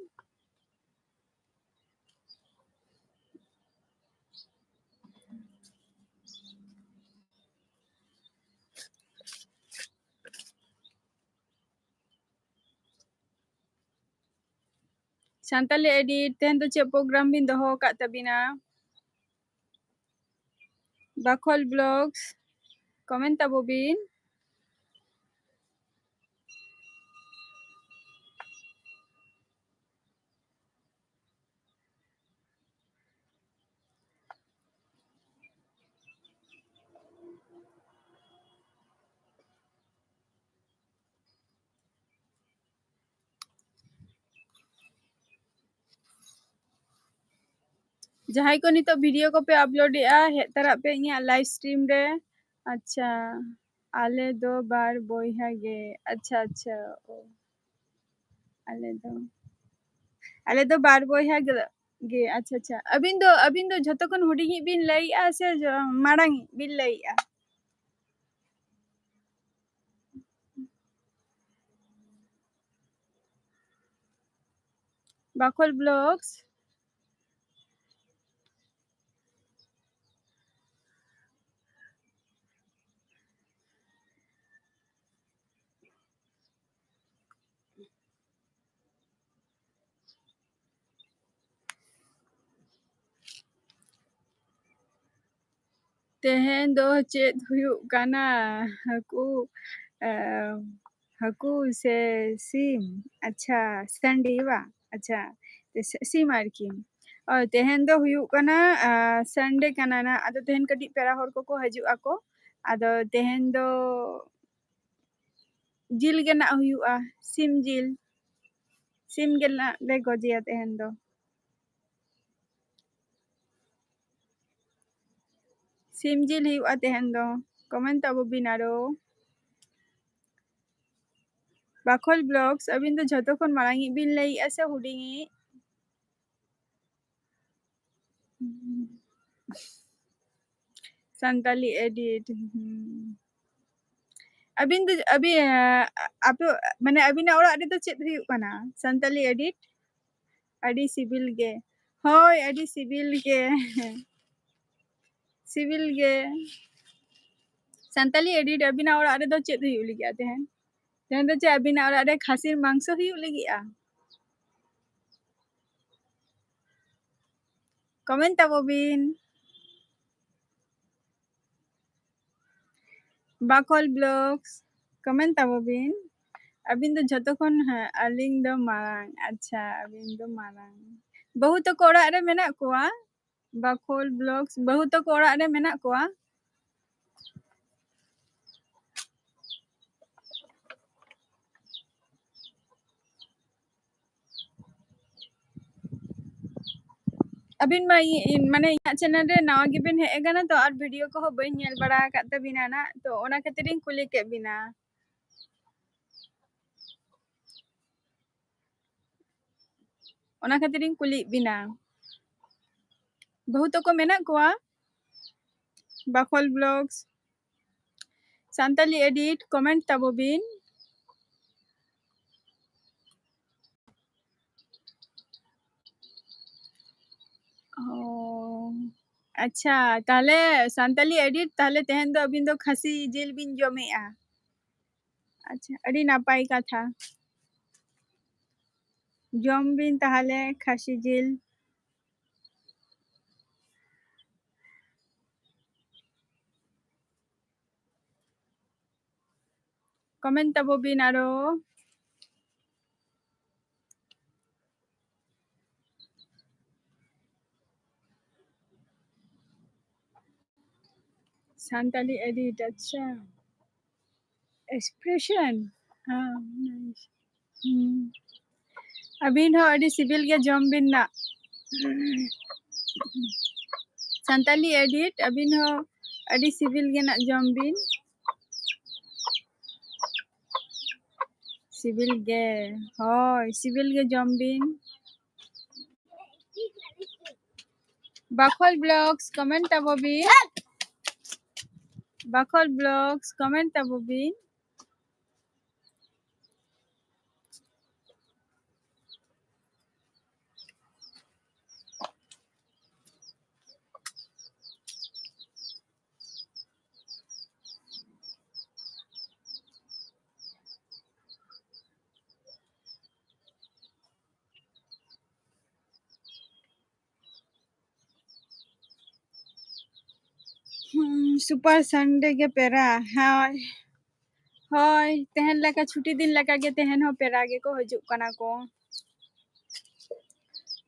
ᱥᱟᱱᱛᱟᱞᱤ ᱮᱰᱤᱴ, ᱛᱮᱦᱮᱧ ᱫᱚ ᱪᱮᱫ ᱯᱨᱳᱜᱨᱟᱢ ᱵᱤᱱ ᱫᱚᱦᱚ ᱟᱠᱟᱫ ᱛᱟᱵᱤᱱᱟ? ᱵᱟᱠᱷᱳᱞ ᱵᱞᱚᱜᱥ, ᱠᱚᱢᱮᱱᱴ ᱛᱟᱵᱚ ᱵᱤᱱ᱾ ᱡᱟᱦᱟᱸᱭ ᱠᱚ ᱱᱤᱛᱚᱜ ᱵᱷᱤᱰᱤᱭᱳ ᱠᱚᱯᱮ ᱟᱯᱞᱳᱰ ᱮᱜᱼᱟ, ᱦᱮᱡ ᱛᱟᱨᱟᱜ ᱯᱮ ᱤᱧᱟᱹᱜ ᱞᱟᱭᱤᱵᱷ ᱥᱴᱨᱤᱢ ᱨᱮ᱾ ᱟᱪᱪᱷᱟ, ᱟᱞᱮ ᱫᱚ ᱵᱟᱨ ᱵᱚᱭᱦᱟ ᱜᱮ᱾ ᱟᱪᱪᱷᱟ, ᱟᱪᱪᱷᱟ, ᱚ᱾ ᱟᱞᱮ ᱫᱚ, ᱟᱞᱮ ᱫᱚ ᱵᱟᱨ ᱵᱚᱭᱦᱟ ᱜᱮ, ᱜᱮ᱾ ᱟᱪᱪᱷᱟ, ᱟᱪᱪᱷᱟ᱾ ᱟᱹᱵᱤᱱ ᱫᱚ, ᱟᱹᱵᱤᱱ ᱫᱚ ᱡᱷᱚᱛᱚ ᱠᱷᱚᱱ ᱦᱩᱰᱤᱧᱤᱡ ᱵᱤᱱ ᱞᱟᱹᱭᱮᱜᱼᱟ ᱥᱮ ᱡᱚ-, ᱢᱟᱲᱟᱝᱤᱡ ᱵᱤᱱ ᱞᱟᱹᱭᱮᱜᱼᱟ? ᱵᱟᱠᱷᱳᱞ ᱵᱞᱚᱜᱥ᱾ ᱛᱮᱦᱮᱧ ᱫᱚ ᱪᱮᱫ ᱦᱩᱭᱩᱜ ᱠᱟᱱᱟ? ᱦᱟᱹᱠᱩ, ᱮ, ᱦᱟᱹᱠᱩ ᱥᱮ ᱥᱤᱢ? ᱟᱪᱪᱷᱟ, ᱥᱟᱱᱰᱮ ᱵᱟ? ᱟᱪᱪᱷᱟ, ᱛᱮ-, ᱥᱤᱢ ᱟᱨᱠᱤ᱾ ᱚ, ᱛᱮᱦᱮᱧ ᱫᱚ ᱦᱩᱭᱩᱜ ᱠᱟᱱᱟ, ᱟ, ᱥᱟᱱᱰᱮ ᱠᱟᱱᱟ ᱱᱟ᱾ ᱟᱫᱚ ᱛᱮᱦᱮᱧ ᱠᱟᱹᱴᱤᱡ ᱯᱮᱲᱟ ᱦᱚᱲ ᱠᱚᱠᱚ ᱦᱤᱡᱩᱜ ᱟᱠᱚ᱾ ᱟᱫᱚ ᱛᱮᱦᱮᱧ ᱫᱚ ᱡᱤᱞ ᱜᱮ ᱱᱟᱜ ᱦᱩᱭᱩᱜᱼᱟ, ᱥᱤᱢ ᱡᱤᱞ᱾ ᱥᱤᱢ ᱜᱮ ᱱᱟᱜ ᱞᱮ ᱜᱚᱡᱮᱭᱟ ᱛᱮᱦᱮᱧ ᱫᱚ᱾ ᱥᱤᱢ ᱡᱤᱞ ᱦᱩᱭᱩᱜᱼᱟ ᱛᱮᱦᱮᱧ ᱫᱚ᱾ ᱠᱚᱢᱮᱱᱴ ᱛᱟᱵᱚ ᱵᱤᱱ ᱟᱨᱚ᱾ ᱵᱟᱠᱷᱳᱞ ᱵᱞᱚᱜᱥ, ᱟᱹᱵᱤᱱ ᱫᱚ ᱡᱷᱚᱛᱚ ᱠᱷᱚᱱ ᱢᱟᱲᱟᱝᱤᱡ ᱵᱤᱱ ᱞᱟᱹᱭᱮᱜᱼᱟ ᱥᱮ ᱦᱩᱰᱤᱧᱤᱡ? ᱥᱟᱱᱛᱟᱞᱤ ᱮᱰᱤᱴ, ᱦᱩᱸ᱾ ᱟᱹᱵᱤᱱ ᱫᱚ, ᱟᱹᱵᱤᱱ, ᱟᱯᱮ, ᱢᱟᱱᱮ, ᱟᱹᱵᱤᱱᱟᱜ ᱚᱲᱟᱜ ᱨᱮᱫᱚ ᱪᱮᱫ ᱦᱩᱭᱩᱜ ᱠᱟᱱᱟ? ᱥᱟᱱᱛᱟᱞᱤ ᱮᱰᱤᱴ? ᱟᱹᱰᱤ ᱥᱤᱵᱤᱞ ᱜᱮ᱾ ᱦᱳᱭ, ᱟᱹᱰᱤ ᱥᱤᱵᱤᱞ ᱜᱮ᱾ ᱥᱤᱵᱤᱞ ᱜᱮ᱾ ᱥᱟᱱᱛᱟᱞᱤ ᱮᱰᱤᱴ, ᱟᱹᱵᱤᱱᱟᱜ ᱚᱲᱟᱜ ᱨᱮᱫᱚ ᱪᱮᱫ ᱦᱩᱭᱩᱜ ᱞᱟᱹᱜᱤᱫᱼᱟ ᱛᱮᱦᱮᱧ? ᱛᱮᱦᱮᱧ ᱫᱚ ᱪᱮᱫ ᱟᱹᱵᱤᱱᱟᱜ ᱚᱲᱟᱜ ᱨᱮ ᱠᱷᱟᱹᱥᱤ ᱢᱟᱝᱥᱚ ᱦᱩᱭᱩᱜ ᱞᱟᱹᱜᱤᱫᱼᱟ? Comment ᱛᱟᱵᱚ ᱵᱤᱱ᱾ ᱵᱟᱠᱷᱳᱞ Vlogs, comment ᱛᱟᱵᱚ ᱵᱤᱱ᱾ ᱟᱹᱵᱤᱱ ᱫᱚ ᱡᱷᱚᱛᱚ ᱠᱷᱚᱱ, ᱦᱮᱸ, ᱟᱹᱞᱤᱧ ᱫᱚ ᱢᱟᱨᱟᱝ᱾ ᱟᱪᱪᱷᱟ, ᱟᱹᱵᱤᱱ ᱫᱚ ᱢᱟᱨᱟᱝ᱾ ᱵᱟᱹᱦᱩ ᱛᱟᱠᱚ ᱚᱲᱟᱜ ᱨᱮ ᱢᱮᱱᱟᱜ ᱠᱚᱣᱟ? ᱵᱟᱠᱷᱳᱞ Vlogs, ᱵᱟᱹᱦᱩ ᱛᱟᱠᱚ ᱚᱲᱟᱜ ᱨᱮ ᱢᱮᱱᱟᱜ ᱠᱚᱣᱟ? ᱟᱹᱵᱤᱱ ᱢᱟ ᱤ-, ᱤ-, ᱢᱟᱱᱮ ᱤᱧᱟᱹᱜ channel ᱨᱮ ᱱᱟᱣᱟ ᱜᱮᱵᱤᱱ ᱦᱮᱡ ᱟᱠᱟᱱᱟ ᱛᱚ, ᱟᱨ video ᱠᱚᱦᱚᱸ ᱵᱟᱹᱧ ᱧᱮᱞ ᱵᱟᱲᱟ ᱟᱠᱟᱫ ᱛᱟᱹᱵᱤᱱᱟ ᱱᱟᱜ, ᱛᱚ ᱚᱱᱟ ᱠᱷᱟᱹᱛᱤᱨ ᱤᱧ ᱠᱩᱞᱤ ᱠᱮᱫ ᱵᱤᱱᱟ᱾ ᱚᱱᱟ ᱠᱷᱟᱹᱛᱤᱨ ᱤᱧ ᱠᱩᱞᱤᱭᱮᱫ ᱵᱤᱱᱟ᱾ ᱵᱟᱹᱦᱩ ᱛᱟᱠᱚ ᱢᱮᱱᱟᱜ ᱠᱚᱣᱟ? ᱵᱟᱠᱷᱳᱞ Vlogs, ᱥᱟᱱᱛᱟᱞᱤ Edit, comment ᱛᱟᱵᱚ ᱵᱤᱱ᱾ ᱚ, ᱟᱪᱪᱷᱟ, ᱛᱟᱦᱞᱮ ᱥᱟᱱᱛᱟᱞᱤ Edit, ᱛᱟᱦᱞᱮ ᱛᱮᱦᱮᱧ ᱫᱚ ᱟᱹᱵᱤᱱ ᱫᱚ ᱠᱷᱟᱹᱥᱤ ᱡᱤᱞ ᱵᱤᱱ ᱡᱚᱢᱮᱜᱼᱟ? ᱟᱪᱪᱷᱟ, ᱟᱹᱰᱤ ᱱᱟᱯᱟᱭ ᱠᱟᱛᱷᱟ᱾ ᱡᱚᱢ ᱵᱤᱱ ᱛᱟᱦᱞᱮ ᱠᱷᱟᱹᱥᱤ ᱡᱤᱞ᱾ Comment ᱛᱟᱵᱚ ᱵᱤᱱ ᱟᱨᱚ᱾ ᱥᱟᱱᱛᱟᱞᱤ Edit, ᱟᱪᱪᱷᱟ᱾ Expression, ᱦᱮᱸ, nice. ᱦᱩᱸ᱾ ᱟᱹᱵᱤᱱ ᱦᱚᱸ ᱟᱹᱰᱤ ᱥᱤᱵᱤᱞ ᱜᱮ ᱡᱚᱢ ᱵᱤᱱ ᱱᱟᱜ᱾ ᱥᱟᱱᱛᱟᱞᱤ Edit, ᱟᱹᱵᱤᱱ ᱦᱚᱸ ᱟᱹᱰᱤ ᱥᱤᱵᱤᱞ ᱜᱮ ᱱᱟᱜ ᱡᱚᱢ ᱵᱤᱱ᱾ ᱥᱤᱵᱤᱞ ᱜᱮ, ᱦᱳᱭ, ᱥᱤᱵᱤᱞ ᱜᱮ ᱡᱚᱢ ᱵᱤᱱ᱾ ᱵᱟᱠᱷᱳᱞ Vlogs, comment ᱛᱟᱵᱚ ᱵᱤᱱ᱾ ᱵᱟᱠᱷᱳᱞ Vlogs, comment ᱛᱟᱵᱚ ᱵᱤᱱ᱾ Super Sunday ᱜᱮ ᱯᱮᱲᱟ᱾ ᱦᱳᱭ, ᱦᱳᱭ, ᱛᱮᱦᱮᱧ ᱞᱮᱠᱟ ᱪᱷᱩᱴᱤ ᱫᱤᱱ ᱞᱮᱠᱟ ᱜᱮ ᱛᱮᱦᱮᱧ ᱦᱚᱸ ᱯᱮᱲᱟ ᱜᱮᱠᱚ ᱦᱤᱡᱩᱜ ᱠᱟᱱᱟ ᱠᱚ᱾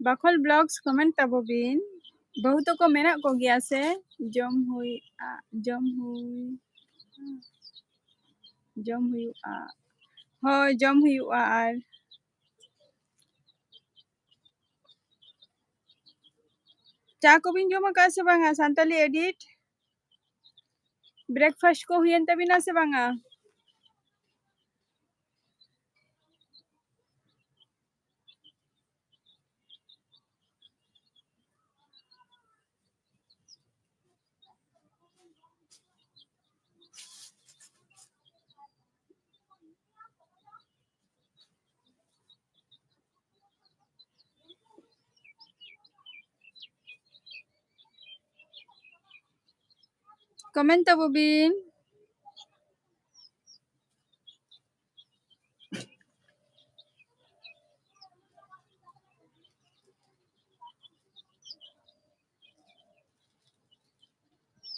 ᱵᱟᱠᱷᱳᱞ Vlogs comment ᱛᱟᱵᱚ ᱵᱤᱱ᱾ ᱵᱟᱹᱦᱩ ᱛᱟᱠᱚ ᱢᱮᱱᱟᱜ ᱠᱚᱜᱮᱭᱟ ᱥᱮ? ᱡᱚᱢ ᱦᱩᱭᱩᱜᱼᱟ, ᱡᱚᱢ ᱦᱩᱭ, ᱡᱚᱢ ᱦᱩᱭᱩᱜᱼᱟ᱾ ᱦᱳᱭ, ᱡᱚᱢ ᱦᱩᱭᱩᱜᱼᱟ᱾ ᱟᱨ ᱪᱟ ᱠᱚᱵᱤᱱ ᱡᱚᱢ ᱟᱠᱟᱫᱼᱟ ᱥᱮ ᱵᱟᱝᱟ, ᱥᱟᱱᱛᱟᱞᱤ Edit? Breakfast ᱠᱚ ᱦᱩᱭᱮᱱ ᱛᱟᱵᱤᱱᱟ ᱥᱮ ᱵᱟᱝᱟ? Comment ᱛᱟᱵᱚ ᱵᱤᱱ᱾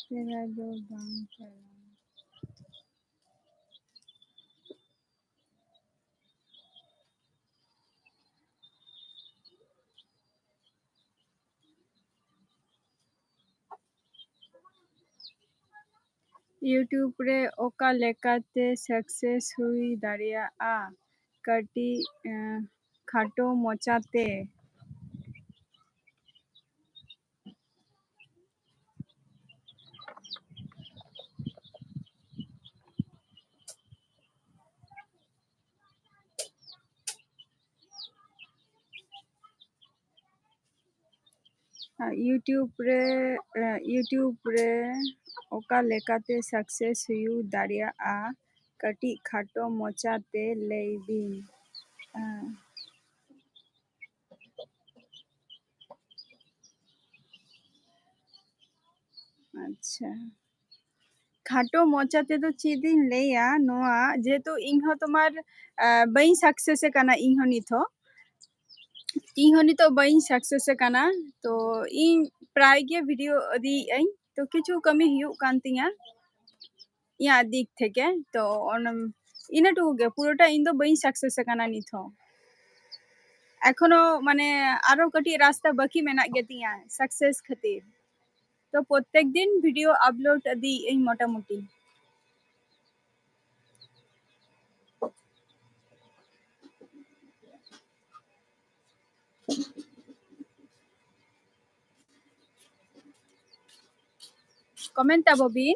ᱯᱮᱲᱟ ᱫᱚ ᱵᱟᱝ ᱪᱟᱞᱟᱣ᱾ YouTube ᱨᱮ ᱚᱠᱟ ᱞᱮᱠᱟᱛᱮ success ᱦᱩᱭ ᱫᱟᱲᱮᱭᱟᱜᱼᱟ? ᱠᱟᱹᱴᱤᱡ, ᱮᱸ, ᱠᱷᱟᱴᱚ ᱢᱚᱪᱟᱛᱮ᱾ YouTube ᱨᱮ, ᱮ, YouTube ᱨᱮ ᱚᱠᱟ ᱞᱮᱠᱟᱛᱮ success ᱦᱩᱭᱩᱜ ᱫᱟᱲᱮᱭᱟᱜᱼᱟ? ᱠᱟᱹᱴᱤᱡ ᱠᱷᱟᱴᱚ ᱢᱚᱪᱟᱛᱮ ᱞᱟᱹᱭ ᱵᱤᱱ᱾ ᱮ, ᱟᱪᱪᱷᱟ, ᱠᱷᱟᱴᱚ ᱢᱚᱪᱟ ᱛᱮᱫᱚ ᱪᱮᱫ ᱤᱧ ᱞᱟᱹᱭᱟ, ᱱᱚᱣᱟ ᱡᱮᱦᱮᱛᱩ ᱤᱧ ᱦᱚᱸ ᱛᱳᱢᱟᱨ, ᱟ, ᱵᱟᱹᱧ success ᱟᱠᱟᱱᱟ, ᱤᱧ ᱦᱚᱸ ᱱᱤᱛ ᱦᱚᱸ, ᱤᱧ ᱦᱚᱸ ᱱᱤᱛᱚᱜ ᱵᱟᱹᱧ success ᱟᱠᱟᱱᱟ᱾ ᱛᱚ ᱤᱧ ᱯᱨᱟᱭ ᱜᱮ video ᱤᱫᱤᱭᱮᱫ ᱟᱹᱧ, ᱛᱚ ᱠᱤᱪᱷᱩ ᱠᱟᱹᱢᱤ ᱦᱩᱭᱩᱜ ᱠᱟᱱ ᱛᱤᱧᱟ ᱤᱧᱟᱹᱜ ᱫᱤᱠ ᱛᱷᱮᱠᱮ᱾ ᱛᱚ ᱚᱱᱟ, ᱤᱱᱟᱹᱴᱩᱠᱩ ᱜᱮ, ᱯᱩᱨᱟᱹᱴᱟ ᱤᱧ ᱫᱚ ᱵᱟᱹᱧ success ᱟᱠᱟᱱᱟ ᱱᱤᱛ ᱦᱚᱸ᱾ ᱮᱠᱷᱚᱱᱳ ᱢᱟᱱᱮ ᱟᱨᱚ ᱠᱟᱹᱴᱤᱡ ᱨᱟᱥᱛᱟ ᱵᱟᱹᱠᱤ ᱢᱮᱱᱟᱜ ᱜᱮᱛᱤᱧᱟ success ᱠᱷᱟᱹᱛᱤᱨ᱾ ᱛᱚ ᱯᱨᱚᱛᱮᱠ ᱫᱤᱱ video upload ᱤᱫᱤᱭᱮᱫ ᱟᱹᱧ ᱢᱚᱴᱟᱢᱩᱴᱤ᱾ Comment ᱛᱟᱵᱚ ᱵᱤᱱ᱾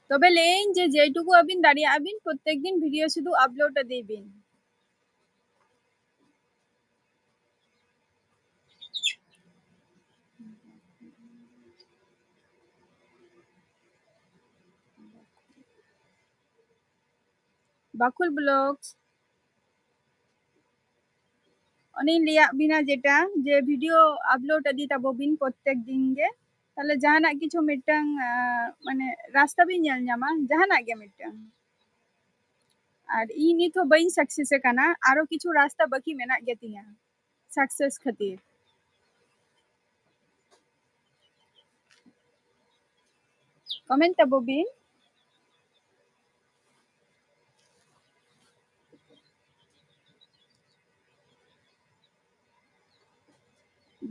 ᱛᱚᱵᱮ ᱞᱟᱹᱭᱟᱹᱧ ᱡᱮ ᱡᱮᱴᱩᱠᱩ ᱟᱹᱵᱤᱱ ᱫᱟᱲᱮᱭᱟᱜᱼᱟ ᱵᱤᱱ, ᱯᱨᱚᱛᱮᱠ ᱫᱤᱱ video ᱥᱩᱫᱷᱩ upload ᱤᱫᱤᱭ ᱵᱤᱱ᱾ ᱵᱟᱠᱷᱳᱞ Vlogs᱾ ᱚᱱᱮᱧ ᱞᱟᱹᱭᱟᱫ ᱵᱤᱱᱟ ᱡᱮᱴᱟ, ᱡᱮ video upload ᱤᱫᱤ ᱛᱟᱵᱚ ᱵᱤᱱ ᱯᱨᱚᱛᱮᱠ ᱫᱤᱱ ᱜᱮ, ᱛᱟᱦᱞᱮ ᱡᱟᱦᱟᱱᱟᱜ ᱠᱤᱪᱷᱩ ᱢᱤᱫᱴᱟᱝ, ᱟᱸ, ᱢᱟᱱᱮ ᱨᱟᱥᱛᱟ ᱵᱤᱱ ᱧᱮᱞ ᱧᱟᱢᱟ, ᱡᱟᱦᱟᱱᱟᱜ ᱜᱮ ᱢᱤᱫᱴᱟᱝ᱾ ᱟᱨ ᱤᱧ ᱱᱤᱛ ᱦᱚᱸ ᱵᱟᱹᱧ success ᱟᱠᱟᱱᱟ, ᱟᱨᱚ ᱠᱤᱪᱷᱩ ᱨᱟᱥᱛᱟ ᱵᱟᱹᱠᱤ ᱢᱮᱱᱟᱜ ᱜᱮᱛᱤᱧᱟ success ᱠᱷᱟᱹᱛᱤᱨ᱾ Comment ᱛᱟᱵᱚ ᱵᱤᱱ᱾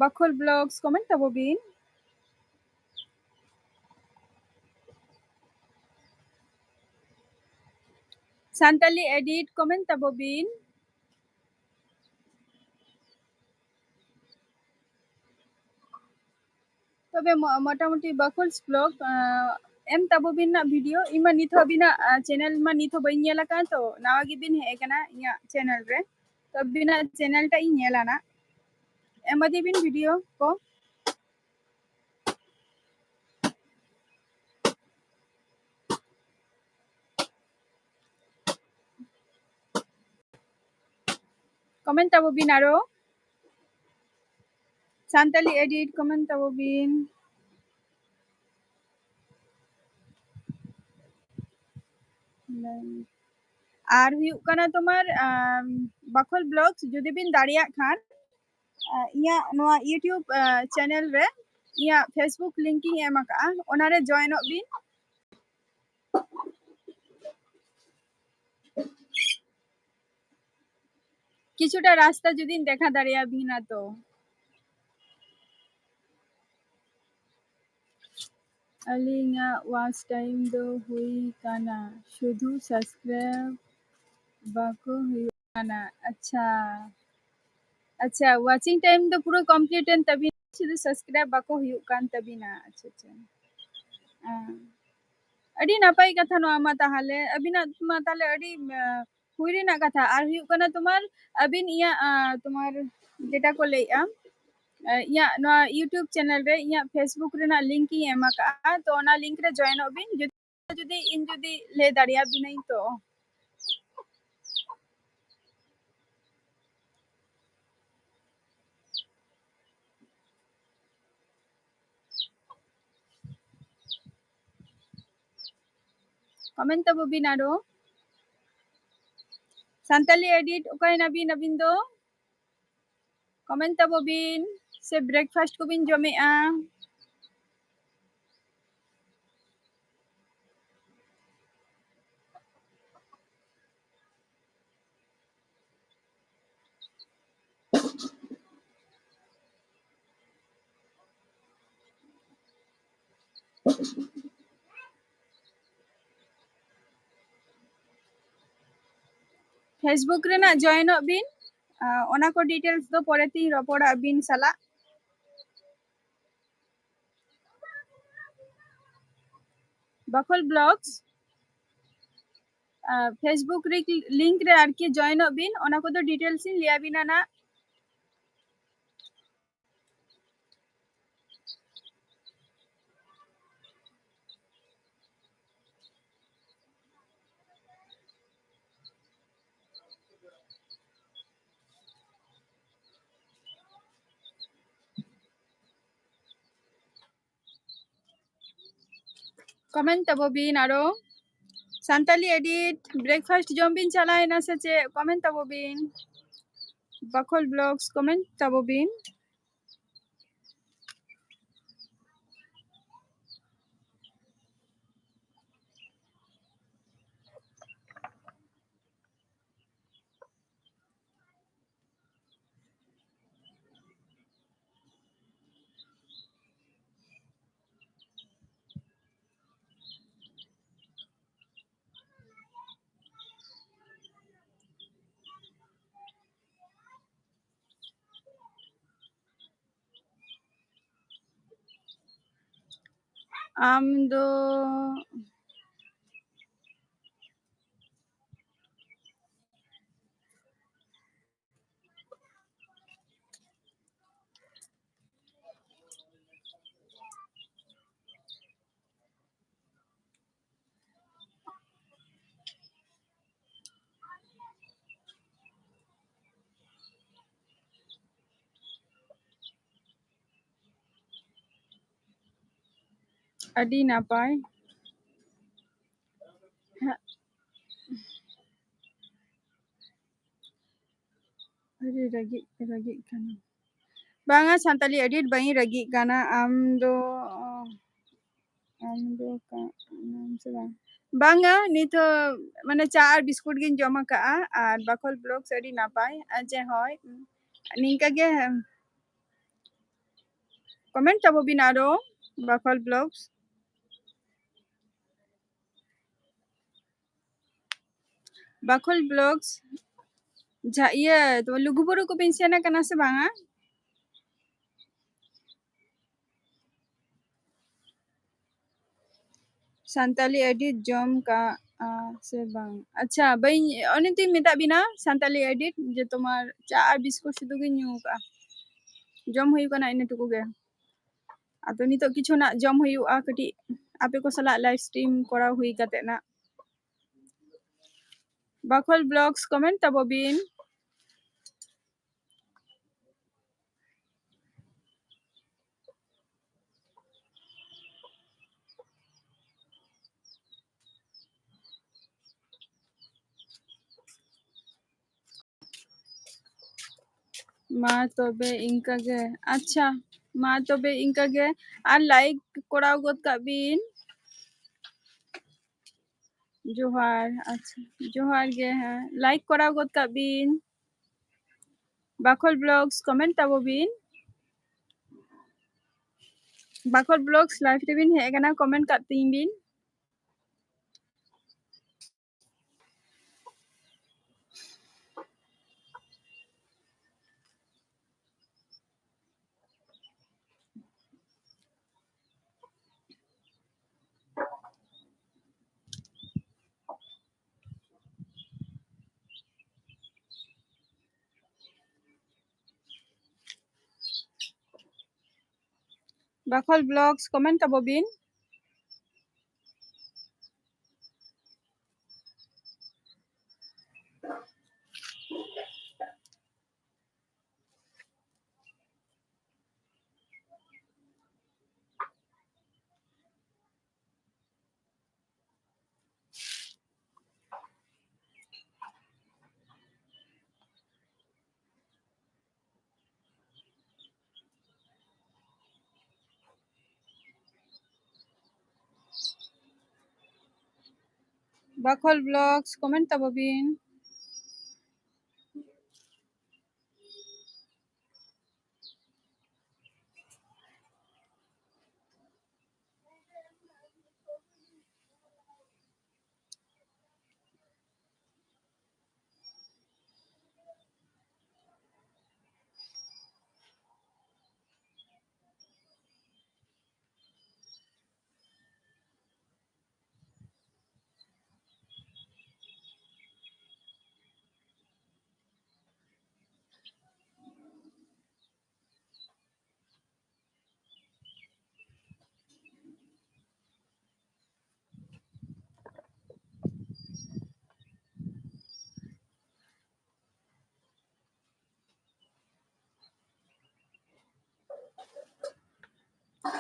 ᱵᱟᱠᱷᱳᱞ Vlogs, comment ᱛᱟᱵᱚ ᱵᱤᱱ᱾ Santali Edit, comment ᱛᱟᱵᱚ ᱵᱤᱱ᱾ ᱛᱚᱵᱮ ᱢᱚ-, ᱢᱚᱴᱟᱢᱩᱴᱤ ᱵᱟᱠᱷᱳᱞ Vlog, ᱟᱸ, ᱮᱢ ᱛᱟᱵᱚ ᱵᱤᱱ ᱱᱟᱜ video᱾ ᱤᱧ ᱢᱟ ᱱᱤᱛ ᱦᱚᱸ ᱟᱹᱵᱤᱱᱟᱜ, ᱟᱸ, channel ᱢᱟ ᱱᱤᱛ ᱦᱚᱸ ᱵᱟᱹᱧ ᱧᱮᱞ ᱟᱠᱟᱫᱼᱟ, ᱛᱚ ᱱᱟᱣᱟ ᱜᱮᱵᱤᱱ ᱦᱮᱡ ᱟᱠᱟᱱᱟ ᱤᱧᱟᱹᱜ channel ᱨᱮ, ᱛᱚ ᱟᱹᱵᱤᱱᱟᱜ channel ᱴᱟᱜ ᱤᱧ ᱧᱮᱞᱟ ᱱᱟᱜ᱾ ᱮᱢ ᱤᱫᱤ ᱵᱤᱱ video ᱠᱚ᱾ Comment ᱛᱟᱵᱚ ᱵᱤᱱ ᱟᱨᱚ᱾ Santali Edit, comment ᱛᱟᱵᱚ ᱵᱤᱱ᱾ ᱟᱨ ᱦᱩᱭᱩᱜ ᱠᱟᱱᱟ ᱛᱳᱢᱟᱨ, ᱟᱢ, ᱵᱟᱠᱷᱳᱞ Vlogs, ᱡᱩᱫᱤ ᱵᱤᱱ ᱫᱟᱲᱮᱭᱟᱜ ᱠᱷᱟᱱ, ᱤᱧᱟᱹᱜ ᱱᱚᱣᱟ YouTube ᱪᱮᱱᱮᱞ ᱨᱮ ᱤᱧᱟᱹᱜ Facebook ᱞᱤᱝᱠ ᱤᱧ ᱮᱢ ᱟᱠᱟᱫᱼᱟ, ᱚᱱᱟᱨᱮ ᱡᱚᱭᱮᱱᱚᱜ ᱵᱤᱱ᱾ ᱠᱤᱪᱷᱩᱴᱟ ᱨᱟᱥᱛᱟ ᱡᱩᱫᱤᱧ ᱫᱮᱠᱷᱟ ᱫᱟᱲᱮᱭᱟᱵᱤᱱᱟ ᱛᱚ᱾ ᱟᱹᱞᱤᱧᱟᱜ ᱣᱟᱪ ᱴᱟᱭᱤᱢ ᱫᱚ ᱦᱩᱭ ᱠᱟᱱᱟ, ᱥᱩᱫᱷᱩ ᱥᱟᱵᱥᱠᱨᱟᱭᱤᱵ ᱵᱟᱠᱚ ᱦᱩᱭᱩᱜ ᱠᱟᱱᱟ᱾ ᱟᱪᱪᱷᱟ, ᱟᱪᱪᱷᱟ, ᱣᱟᱪᱤᱝ ᱴᱟᱭᱤᱢ ᱫᱚ ᱯᱩᱨᱟᱹ ᱠᱚᱢᱯᱞᱤᱴ ᱮᱱ ᱛᱟᱵᱤᱱᱟ, ᱥᱩᱫᱷᱩ ᱥᱟᱵᱥᱠᱨᱟᱭᱤᱵ ᱵᱟᱠᱚ ᱦᱩᱭᱩᱜ ᱠᱟᱱ ᱛᱟᱵᱤᱱᱟ᱾ ᱟᱪᱪᱷᱟ, ᱟᱪᱪᱷᱟ᱾ ᱟᱹᱰᱤ ᱱᱟᱯᱟᱭ ᱠᱟᱛᱷᱟ ᱱᱚᱣᱟ ᱢᱟ᱾ ᱛᱟᱦᱚᱞᱮ ᱟᱹᱵᱤᱱᱟᱜ ᱢᱟ ᱛᱟᱦᱚᱞᱮ ᱟᱹᱰᱤ ᱦᱩᱭ ᱨᱮᱱᱟᱜ ᱠᱟᱛᱷᱟ᱾ ᱟᱨ ᱦᱩᱭᱩᱜ ᱠᱟᱱᱟ ᱛᱳᱢᱟᱨ, ᱟᱹᱵᱤᱱ ᱤᱧᱟᱹᱜ ᱛᱳᱢᱟᱨ ᱡᱮᱴᱟ ᱠᱚ ᱞᱟᱹᱭᱮᱜᱼᱟ, ᱤᱧᱟᱹᱜ ᱱᱚᱣᱟ YouTube ᱪᱮᱱᱮᱞ ᱨᱮ ᱤᱧᱟᱹᱜ Facebook ᱨᱮᱱᱟᱜ ᱞᱤᱝᱠ ᱤᱧ ᱮᱢ ᱟᱠᱟᱫᱼᱟ, ᱛᱚ ᱚᱱᱟ ᱞᱤᱝᱠ ᱨᱮ ᱡᱚᱭᱮᱱᱚᱜ ᱵᱤᱱ᱾ ᱡᱩᱫᱤ ᱡᱩᱫᱤ ᱤᱧ ᱡᱩᱫᱤ ᱞᱟᱹᱭ ᱫᱟᱲᱮᱭᱟᱵᱤᱱᱟᱹᱧ ᱛᱚ᱾ ᱠᱚᱢᱮᱱᱴ ᱛᱟᱵᱚ ᱵᱤᱱ ᱟᱨᱚ᱾ ᱥᱟᱱᱛᱟᱞᱤ ᱮᱰᱤᱴ, ᱚᱠᱟᱭᱮᱱᱟᱵᱤᱱ ᱟᱹᱵᱤᱱ ᱫᱚ? ᱠᱚᱢᱮᱱᱴ ᱛᱟᱵᱚ ᱵᱤᱱ, ᱥᱮ ᱵᱨᱮᱠᱯᱷᱟᱥᱴ ᱠᱚᱵᱤᱱ ᱡᱚᱢᱮᱜᱼᱟ? Facebook ᱨᱮᱱᱟᱜ ᱡᱚᱭᱮᱱᱚᱜ ᱵᱤᱱ᱾ ᱚᱱᱟ ᱠᱚ ᱰᱤᱴᱮᱞᱥ ᱫᱚ ᱯᱚᱨᱮ ᱛᱤᱧ ᱨᱚᱯᱚᱲᱟ ᱟᱹᱵᱤᱱ ᱥᱟᱞᱟᱜ᱾ ᱵᱟᱠᱷᱳᱞ ᱵᱞᱚᱜᱥ Facebook ᱨᱮ ᱞᱤᱝᱠ ᱨᱮ ᱟᱨᱠᱤ ᱡᱚᱭᱮᱱᱚᱜ ᱵᱤᱱ, ᱚᱱᱟ ᱠᱚᱫᱚ ᱰᱤᱴᱮᱞᱥ ᱤᱧ ᱞᱟᱹᱭ ᱟᱵᱤᱱᱟ ᱱᱟᱜ᱾ ᱠᱚᱢᱮᱱᱴ ᱛᱟᱵᱚ ᱵᱤᱱ ᱟᱨᱚ᱾ ᱥᱟᱱᱛᱟᱞᱤ ᱮᱰᱤᱴ, ᱵᱨᱮᱠᱯᱷᱟᱥᱴ ᱡᱚᱢ ᱵᱤᱱ ᱪᱟᱞᱟᱣᱮᱱᱟ ᱥᱮ ᱪᱮᱫ? ᱠᱚᱢᱮᱱᱴ ᱛᱟᱵᱚ ᱵᱤᱱ᱾ ᱵᱟᱠᱷᱳᱞ ᱵᱞᱚᱜᱥ, ᱠᱚᱢᱮᱱᱴ ᱛᱟᱵᱚ ᱵᱤᱱ᱾ ᱟᱢ ᱫᱚ ᱟᱹᱰᱤ ᱱᱟᱯᱟᱭ᱾ ᱟᱹᱰᱤ ᱨᱟᱹᱜᱤᱜ, ᱨᱟᱹᱜᱤᱜ ᱠᱟᱱᱟ᱾ ᱵᱟᱝᱟ, ᱥᱟᱱᱛᱟᱞᱤ ᱮᱰᱤᱴ ᱵᱟᱹᱧ ᱨᱟᱹᱜᱤᱜ ᱠᱟᱱᱟ᱾ ᱟᱢ ᱫᱚ, ᱟᱢ ᱫᱚ ᱠᱟᱱᱟᱢ ᱥᱮ ᱵᱟᱝ? ᱵᱟᱝᱟ, ᱱᱤᱛ ᱦᱚᱸ ᱢᱟᱱᱮ ᱪᱟ ᱟᱨ ᱵᱤᱥᱠᱩᱴ ᱜᱤᱧ ᱡᱚᱢ ᱟᱠᱟᱜᱼᱟ᱾ ᱟᱨ ᱵᱟᱠᱷᱳᱞ ᱵᱞᱚᱜᱥ ᱟᱹᱰᱤ ᱱᱟᱯᱟᱭ᱾ ᱟᱪᱪᱷᱟ, ᱦᱳᱭ, ᱱᱤᱝᱠᱟ ᱜᱮ᱾ ᱠᱚᱢᱮᱱᱴ ᱛᱟᱵᱚ ᱵᱤᱱ ᱟᱨᱚ, ᱵᱟᱠᱷᱳᱞ ᱵᱞᱚᱜᱥ᱾ ᱵᱟᱠᱷᱳᱞ ᱵᱞᱚᱜᱥ, ᱡᱟ-, ᱤᱭᱟᱹ, ᱛᱚ, ᱞᱩᱜᱩᱵᱩᱨᱩ ᱠᱚᱵᱤᱱ ᱥᱮᱱ ᱟᱠᱟᱱᱟ ᱥᱮ ᱵᱟᱝᱟ? ᱥᱟᱱᱛᱟᱞᱤ ᱮᱰᱤᱴ ᱡᱚᱢ ᱠᱟᱜᱼᱟ ᱥᱮ ᱵᱟᱝ? ᱟᱪᱪᱷᱟ, ᱵᱟᱹᱧ, ᱚᱱᱮ ᱛᱚᱧ ᱢᱮᱛᱟᱫ ᱵᱤᱱᱟ, ᱥᱟᱱᱛᱟᱞᱤ ᱮᱰᱤᱴ ᱡᱮ ᱛᱳᱢᱟᱨ ᱪᱟ ᱟᱨ ᱵᱤᱥᱠᱩᱴ ᱥᱩᱫᱷᱩ ᱜᱤᱧ ᱧᱩ ᱠᱟᱜᱼᱟ, ᱡᱚᱢ ᱦᱩᱭᱩᱜ ᱠᱟᱱᱟ ᱤᱱᱟᱹ ᱴᱩᱠᱩ ᱜᱮ᱾ ᱟᱫᱚ ᱱᱤᱛᱚᱜ ᱠᱤᱪᱷᱩ ᱱᱟᱜ ᱡᱚᱢ ᱦᱩᱭᱩᱜᱼᱟ, ᱠᱟᱹᱴᱤᱡ ᱟᱯᱮ ᱠᱚ ᱥᱟᱞᱟᱜ ᱞᱟᱭᱤᱵᱷ ᱥᱴᱨᱤᱢ ᱠᱚᱨᱟᱣ ᱦᱩᱭ ᱠᱟᱛᱮ ᱱᱟᱜ᱾ ᱵᱟᱠᱷᱳᱞ ᱵᱞᱚᱜᱥ, ᱠᱚᱢᱮᱱᱴ ᱛᱟᱵᱚ ᱵᱤᱱ᱾ ᱢᱟ ᱛᱚᱵᱮ ᱤᱱᱠᱟᱹ ᱜᱮ᱾ ᱟᱪᱪᱷᱟ, ᱢᱟ ᱛᱚᱵᱮ ᱤᱱᱠᱟᱹ ᱜᱮ᱾ ᱟᱨ like ᱠᱚᱨᱟᱣ ᱜᱚᱫ ᱠᱟᱜ ᱵᱤᱱ᱾ ᱡᱚᱦᱟᱨ᱾ ᱟᱪᱪᱷᱟ, ᱡᱚᱦᱟᱨ ᱜᱮ᱾ ᱦᱮᱸ, like ᱠᱚᱨᱟᱣ ᱜᱚᱫ ᱠᱟᱜ ᱵᱤᱱ᱾ ᱵᱟᱠᱷᱳᱞ Vlogs comment ᱛᱟᱵᱚ ᱵᱤᱱ᱾ ᱵᱟᱠᱷᱳᱞ Vlogs live ᱨᱮᱵᱤᱱ ᱦᱮᱡ ᱟᱠᱟᱱᱟ, comment ᱠᱟᱜ ᱛᱤᱧ ᱵᱤᱱ᱾ ᱵᱟᱠᱷᱳᱞ Vlogs comment ᱛᱟᱵᱚ ᱵᱤᱱ᱾ ᱵᱟᱠᱷᱳᱞ Vlogs comment ᱛᱟᱵᱚ ᱵᱤᱱ᱾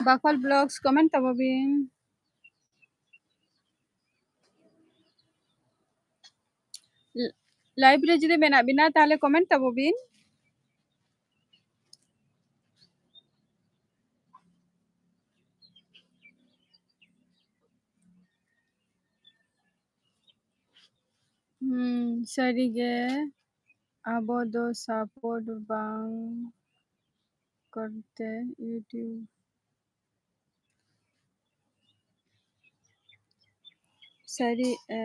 ᱵᱟᱠᱷᱳᱞ Vlogs comment ᱛᱟᱵᱚ ᱵᱤᱱ᱾ Live ᱨᱮ ᱡᱩᱫᱤ ᱢᱮᱱᱟᱜ ᱵᱤᱱᱟ, ᱛᱟᱦᱞᱮ comment ᱛᱟᱵᱚ ᱵᱤᱱ᱾ ᱦᱩᱸ, ᱥᱟᱹᱨᱤᱜᱮ ᱟᱵᱚ ᱫᱚ support ᱵᱟᱝ ᱠᱚᱨᱛᱮ YouTube ᱥᱟᱹᱨᱤ, ᱮ,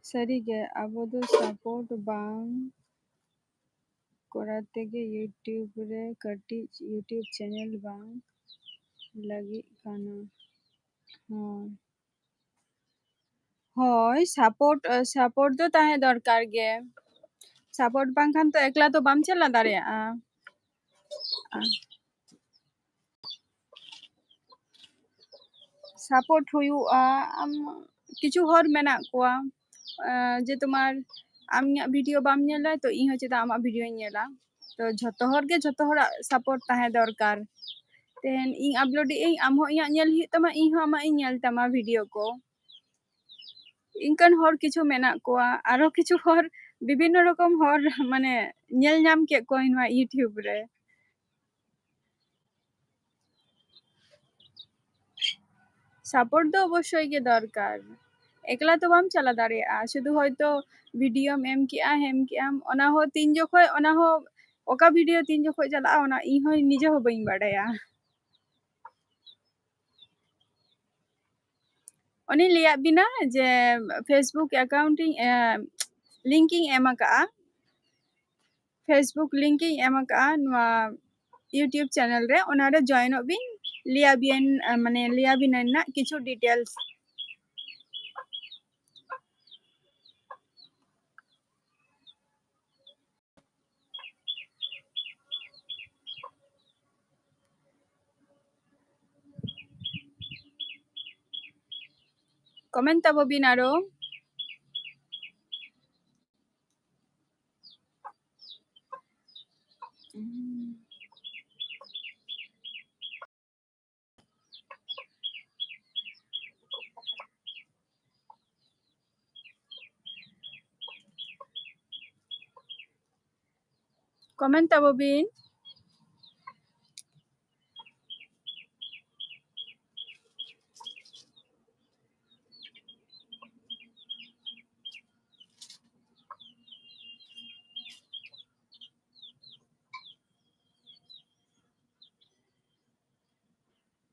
ᱥᱟᱹᱨᱤᱜᱮ ᱟᱵᱚ ᱫᱚ support ᱵᱟᱝ ᱠᱚᱨᱟᱣ ᱛᱮᱜᱮ YouTube ᱨᱮ ᱠᱟᱹᱴᱤᱡ YouTube channel ᱵᱟᱝ ᱞᱟᱹᱜᱤᱫ ᱠᱟᱱᱟ᱾ ᱦᱳᱭ᱾ ᱦᱳᱭ, support, ᱮ, support ᱫᱚ ᱛᱟᱦᱮᱸ ᱫᱚᱨᱠᱟᱨ ᱜᱮ᱾ Support ᱵᱟᱝᱠᱷᱟᱱ ᱛᱚ ᱮᱠᱞᱟ ᱫᱚ ᱵᱟᱢ ᱪᱟᱞᱟᱣ ᱫᱟᱲᱮᱭᱟᱜᱼᱟ᱾ ᱟ-, support ᱦᱩᱭᱩᱜᱼᱟ᱾ ᱟᱢ, ᱠᱤᱪᱷᱩ ᱦᱚᱲ ᱢᱮᱱᱟᱜ ᱠᱚᱣᱟ, ᱮ, ᱡᱮ ᱛᱳᱢᱟᱨ ᱟᱢ ᱤᱧᱟᱹᱜ video ᱵᱟᱢ ᱧᱮᱞᱟ, ᱛᱚ ᱤᱧ ᱦᱚᱸ ᱪᱮᱫᱟᱜ ᱟᱢᱟᱜ videoᱧ ᱧᱮᱞᱟ? ᱛᱚ ᱡᱷᱚᱛᱚ ᱦᱚᱲ ᱜᱮ ᱡᱷᱚᱛᱚ ᱦᱚᱲᱟᱜ support ᱛᱟᱦᱮᱸ ᱫᱚᱨᱠᱟᱨ᱾ ᱛᱮᱦᱮᱧ ᱤᱧ uploadᱮᱜ ᱟᱹᱧ, ᱟᱢ ᱦᱚᱸ ᱤᱧᱟᱹᱜ ᱧᱮᱞ ᱦᱩᱭᱩᱜ ᱛᱟᱢᱟ, ᱤᱧ ᱦᱚᱸ ᱟᱢᱟᱜ ᱤᱧ ᱧᱮᱞ ᱛᱟᱢᱟ video ᱠᱚ᱾ ᱤᱱᱠᱟᱹᱱ ᱦᱚᱲ ᱠᱤᱪᱷᱩ ᱢᱮᱱᱟᱜ ᱠᱚᱣᱟ, ᱟᱨᱚ ᱠᱤᱪᱷᱩ ᱦᱚᱲ, ᱵᱤᱵᱷᱤᱱᱱᱚ ᱨᱚᱠᱚᱢ ᱦᱚᱲ, ᱢᱟᱱᱮ, ᱧᱮᱞ ᱧᱟᱢ ᱠᱮᱫ ᱠᱚᱣᱟᱧ ᱱᱚᱣᱟ YouTube ᱨᱮ᱾ Support ᱫᱚ ᱚᱵᱚᱥᱥᱳᱭ ᱜᱮ ᱫᱚᱨᱠᱟᱨ, ᱮᱠᱞᱟ ᱫᱚ ᱵᱟᱢ ᱪᱟᱞᱟᱣ ᱫᱟᱲᱮᱭᱟᱜᱼᱟ᱾ ᱥᱩᱫᱷᱩ ᱦᱚᱭᱛᱳ videoᱢ ᱮᱢ ᱠᱮᱜᱼᱟ, ᱮᱢ ᱠᱮᱜᱼᱟᱢ, ᱚᱱᱟ ᱦᱚᱸ ᱛᱤᱱ ᱡᱚᱠᱷᱚᱡ, ᱚᱱᱟ ᱦᱚᱸ ᱚᱠᱟ video ᱛᱤᱱ ᱡᱚᱠᱷᱚᱡ ᱪᱟᱞᱟᱜᱼᱟ, ᱚᱱᱟ ᱤᱧ ᱦᱚᱸ ᱱᱤᱡᱮ ᱦᱚᱸ ᱵᱟᱹᱧ ᱵᱟᱰᱟᱭᱟ᱾ ᱚᱱᱮᱧ ᱞᱟᱹᱭᱟᱫ ᱵᱤᱱᱟ ᱡᱮ Facebook account ᱤᱧ, ᱮ, link ᱤᱧ ᱮᱢ ᱟᱠᱟᱫᱼᱟ, Facebook link ᱤᱧ ᱮᱢ ᱟᱠᱟᱫᱼᱟ ᱱᱚᱣᱟ YouTube channel ᱨᱮ, ᱚᱱᱟᱨᱮ joinᱚᱜ ᱵᱤᱱ, ᱞᱟᱹᱭᱟᱵᱤᱱ, ᱮ, ᱢᱟᱱᱮ ᱞᱟᱹᱭᱟᱵᱤᱱᱟᱹᱧ ᱱᱟᱜ ᱠᱤᱪᱷᱩ details᱾ Comment ᱛᱟᱵᱚ ᱵᱤᱱ ᱟᱨᱚ᱾ Comment ᱛᱟᱵᱚ ᱵᱤᱱ᱾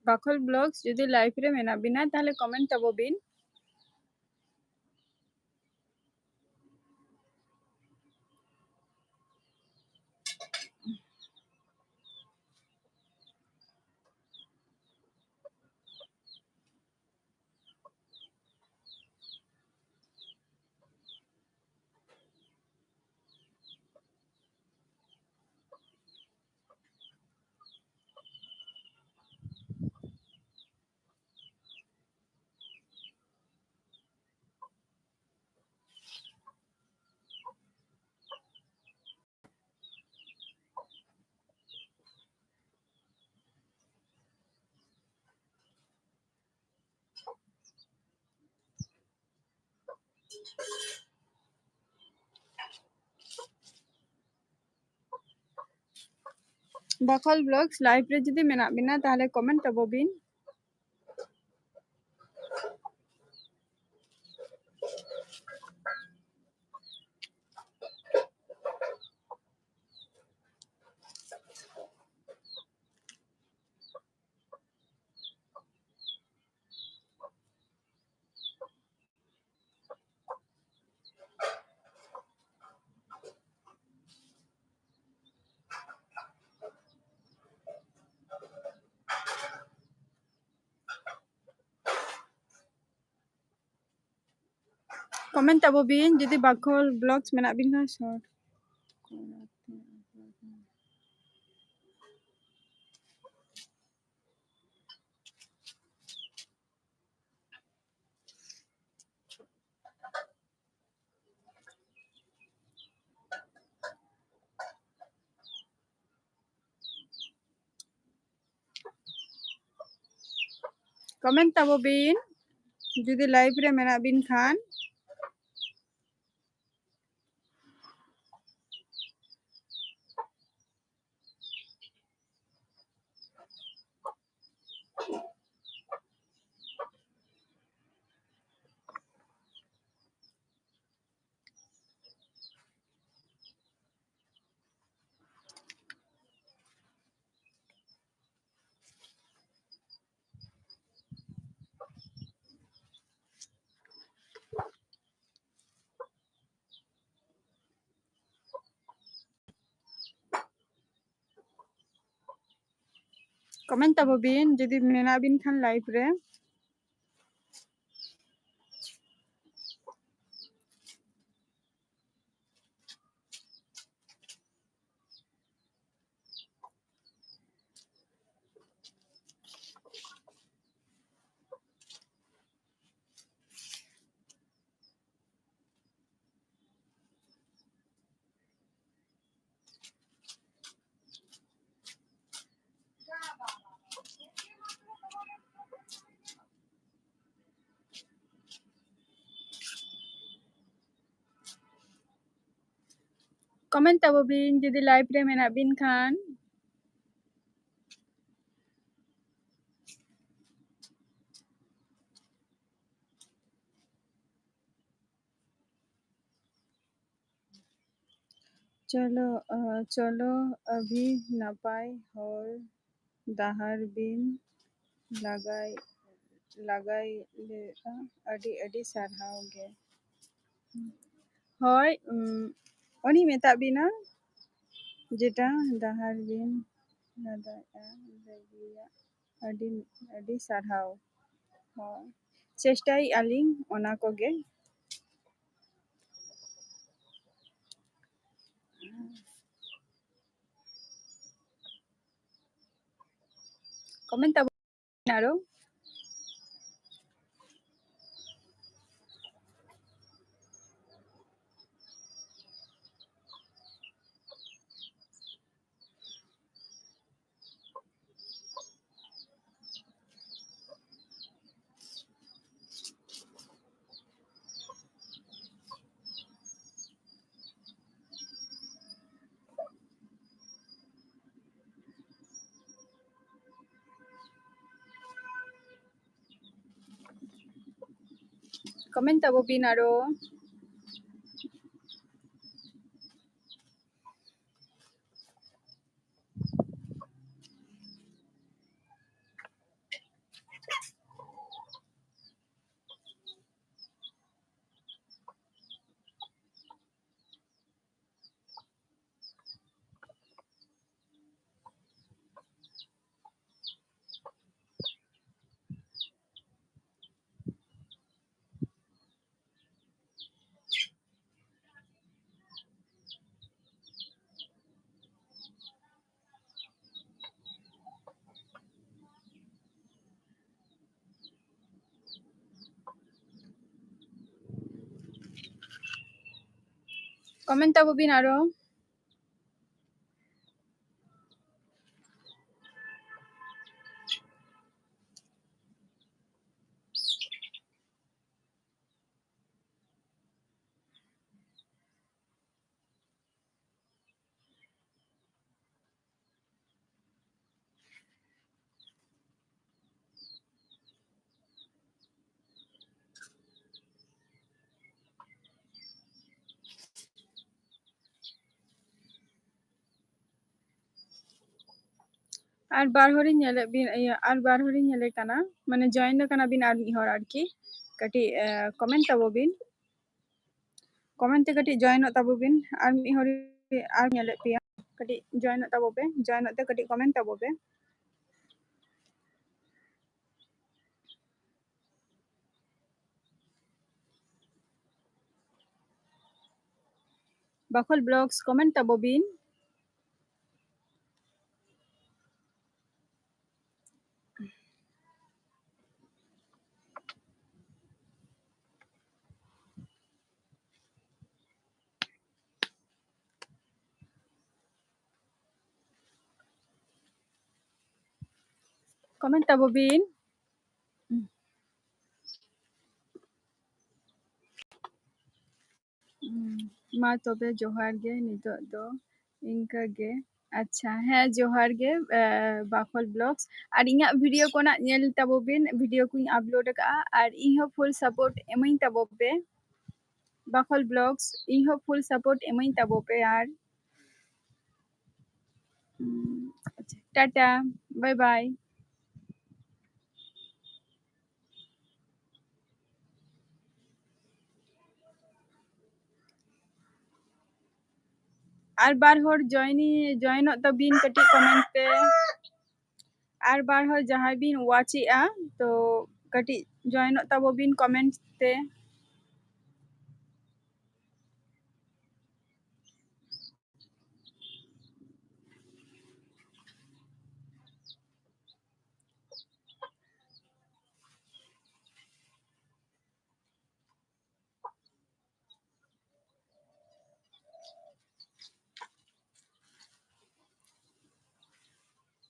ᱵᱟᱠᱷᱳᱞ ᱵᱞᱚᱜᱥ, ᱡᱩᱫᱤ ᱞᱟᱭᱤᱵᱷ ᱨᱮ ᱢᱮᱱᱟᱜ ᱵᱤᱱᱟ, ᱛᱟᱦᱚᱞᱮ ᱠᱚᱢᱮᱱᱴ ᱛᱟᱵᱚ ᱵᱤᱱ᱾ ᱵᱟᱠᱷᱳᱞ ᱵᱞᱚᱜᱥ ᱞᱟᱭᱤᱵᱷ ᱨᱮ ᱡᱩᱫᱤ ᱢᱮᱱᱟᱜ ᱵᱤᱱᱟ, ᱛᱟᱦᱚᱞᱮ ᱠᱚᱢᱮᱱᱴ ᱛᱟᱵᱚ ᱵᱤᱱ᱾ ᱠᱚᱢᱮᱱᱴ ᱛᱟᱵᱚ ᱵᱤᱱ ᱡᱩᱫᱤ ᱵᱟᱠᱷᱳᱞ ᱵᱞᱚᱜᱥ ᱢᱮᱱᱟᱜ ᱵᱤᱱ ᱠᱷᱟᱱ ᱥᱚᱨᱴ᱾ ᱠᱚᱢᱮᱱᱴ ᱛᱟᱵᱚ ᱵᱤᱱ ᱡᱩᱫᱤ ᱞᱟᱭᱤᱵᱷ ᱨᱮ ᱢᱮᱱᱟᱜ ᱵᱤᱱ ᱠᱷᱟᱱ᱾ ᱠᱚᱢᱮᱱᱴ ᱛᱟᱵᱚ ᱵᱤᱱ ᱡᱩᱫᱤ ᱢᱮᱱᱟᱜ ᱵᱤᱱ ᱠᱷᱟᱱ ᱞᱟᱭᱤᱵᱷ ᱨᱮ᱾ ᱠᱚᱢᱮᱱᱴ ᱛᱟᱵᱚ ᱵᱤᱱ ᱡᱩᱫᱤ ᱞᱟᱭᱤᱵᱷ ᱨᱮ ᱢᱮᱱᱟᱜ ᱵᱤᱱ ᱠᱷᱟᱱ᱾ ᱪᱚᱞᱚ, ᱟ, ᱪᱚᱞᱚ ᱟᱹᱵᱷᱤ ᱱᱟᱯᱟᱭ ᱦᱚᱨ ᱰᱟᱦᱟᱨ ᱵᱤᱱ ᱞᱟᱜᱟᱭ, ᱞᱟᱜᱟᱭ ᱞᱮᱫᱼᱟ᱾ ᱟᱹᱰᱤ, ᱟᱹᱰᱤ ᱥᱟᱨᱦᱟᱣ ᱜᱮ᱾ ᱦᱳᱭ, ᱩᱢ, ᱚᱱᱮᱧ ᱢᱮᱛᱟᱫ ᱵᱤᱱᱟ, ᱡᱮᱴᱟ ᱰᱟᱦᱟᱨ ᱵᱤᱱ ᱞᱟᱜᱟᱭᱮᱫᱼᱟ, ᱵᱷᱟᱹᱜᱤᱭᱟᱜ᱾ ᱟᱹᱰᱤ, ᱟᱹᱰᱤ ᱥᱟᱨᱦᱟᱣ᱾ ᱦᱳᱭ, ᱪᱮᱥᱴᱟᱭᱮᱫᱼᱟ ᱞᱤᱧ ᱚᱱᱟ ᱠᱚᱜᱮ᱾ ᱠᱚᱢᱮᱱᱴ ᱛᱟᱵᱚᱱ ᱟᱨᱚ᱾ ᱠᱚᱢᱮᱱᱴ ᱛᱟᱵᱚ ᱵᱤᱱ ᱟᱨᱚ᱾ Comment ᱛᱟᱵᱚ ᱵᱤᱱ ᱟᱨᱚ᱾ ᱟᱨ ᱵᱟᱨ ᱦᱚᱲᱤᱧ ᱧᱮᱞᱮᱫ ᱵᱤᱱ, ᱤᱭᱟᱹ, ᱟᱨ ᱵᱟᱨ ᱦᱚᱲᱤᱧ ᱧᱮᱞᱮ ᱠᱟᱱᱟ, ᱢᱟᱱᱮ join ᱟᱠᱟᱱᱟ ᱵᱤᱱ ᱟᱨ ᱢᱤᱫ ᱦᱚᱲ ᱟᱨᱠᱤ᱾ ᱠᱟᱹᱴᱤᱡ, ᱮ, comment ᱛᱟᱵᱚ ᱵᱤᱱ, comment ᱛᱮ ᱠᱟᱹᱴᱤᱡ joinᱚᱜ ᱛᱟᱵᱚ ᱵᱤᱱ᱾ ᱟᱨ ᱢᱤᱫ ᱦᱚᱲ ᱟᱨ ᱧᱮᱞᱮᱫ ᱯᱮᱭᱟ, ᱠᱟᱹᱴᱤᱡ joinᱚᱜ ᱛᱟᱵᱚ ᱯᱮ, joinᱚᱜ ᱛᱮ ᱠᱟᱹᱴᱤᱡ comment ᱛᱟᱵᱚ ᱯᱮ᱾ ᱵᱟᱠᱷᱳᱞ Vlogs comment ᱛᱟᱵᱚ ᱵᱤᱱ᱾ Comment ᱛᱟᱵᱚ ᱵᱤᱱ᱾ ᱩᱸ, ᱢᱟ ᱛᱚᱵᱮ ᱡᱚᱦᱟᱨ ᱜᱮ, ᱱᱤᱛᱚᱜ ᱫᱚ ᱤᱱᱠᱟᱹ ᱜᱮ᱾ ᱟᱪᱪᱷᱟ, ᱦᱮᱸ, ᱡᱚᱦᱟᱨ ᱜᱮ, ᱮ, ᱵᱟᱠᱷᱳᱞ Vlogs᱾ ᱟᱨ ᱤᱧᱟᱹᱜ video ᱠᱚ ᱱᱟᱜ ᱧᱮᱞ ᱛᱟᱵᱚ ᱵᱤᱱ, video ᱠᱚᱧ upload ᱟᱠᱟᱫᱼᱟ᱾ ᱟᱨ ᱤᱧ ᱦᱚᱸ full support ᱮᱢᱟᱹᱧ ᱛᱟᱵᱚ ᱯᱮ, ᱵᱟᱠᱷᱳᱞ Vlogs, ᱤᱧ ᱦᱚᱸ full support ᱮᱢᱟᱹᱧ ᱛᱟᱵᱚ ᱯᱮ᱾ ᱟᱨ, ᱩᱸ, ᱟᱪᱪᱷᱟ, ᱴᱟᱴᱟ, bye bye᱾ ᱟᱨ ᱵᱟᱨ ᱦᱚᱲ join, joinᱚᱜ ᱛᱟᱵᱤᱱ ᱠᱟᱹᱴᱤᱡ comment ᱛᱮ᱾ ᱟᱨ ᱵᱟᱨ ᱦᱚᱲ ᱡᱟᱦᱟᱸᱭ ᱵᱤᱱ watch ᱮᱜᱼᱟ, ᱛᱚ ᱠᱟᱹᱴᱤᱡ joinᱚᱜ ᱛᱟᱵᱚ ᱵᱤᱱ comment ᱛᱮ᱾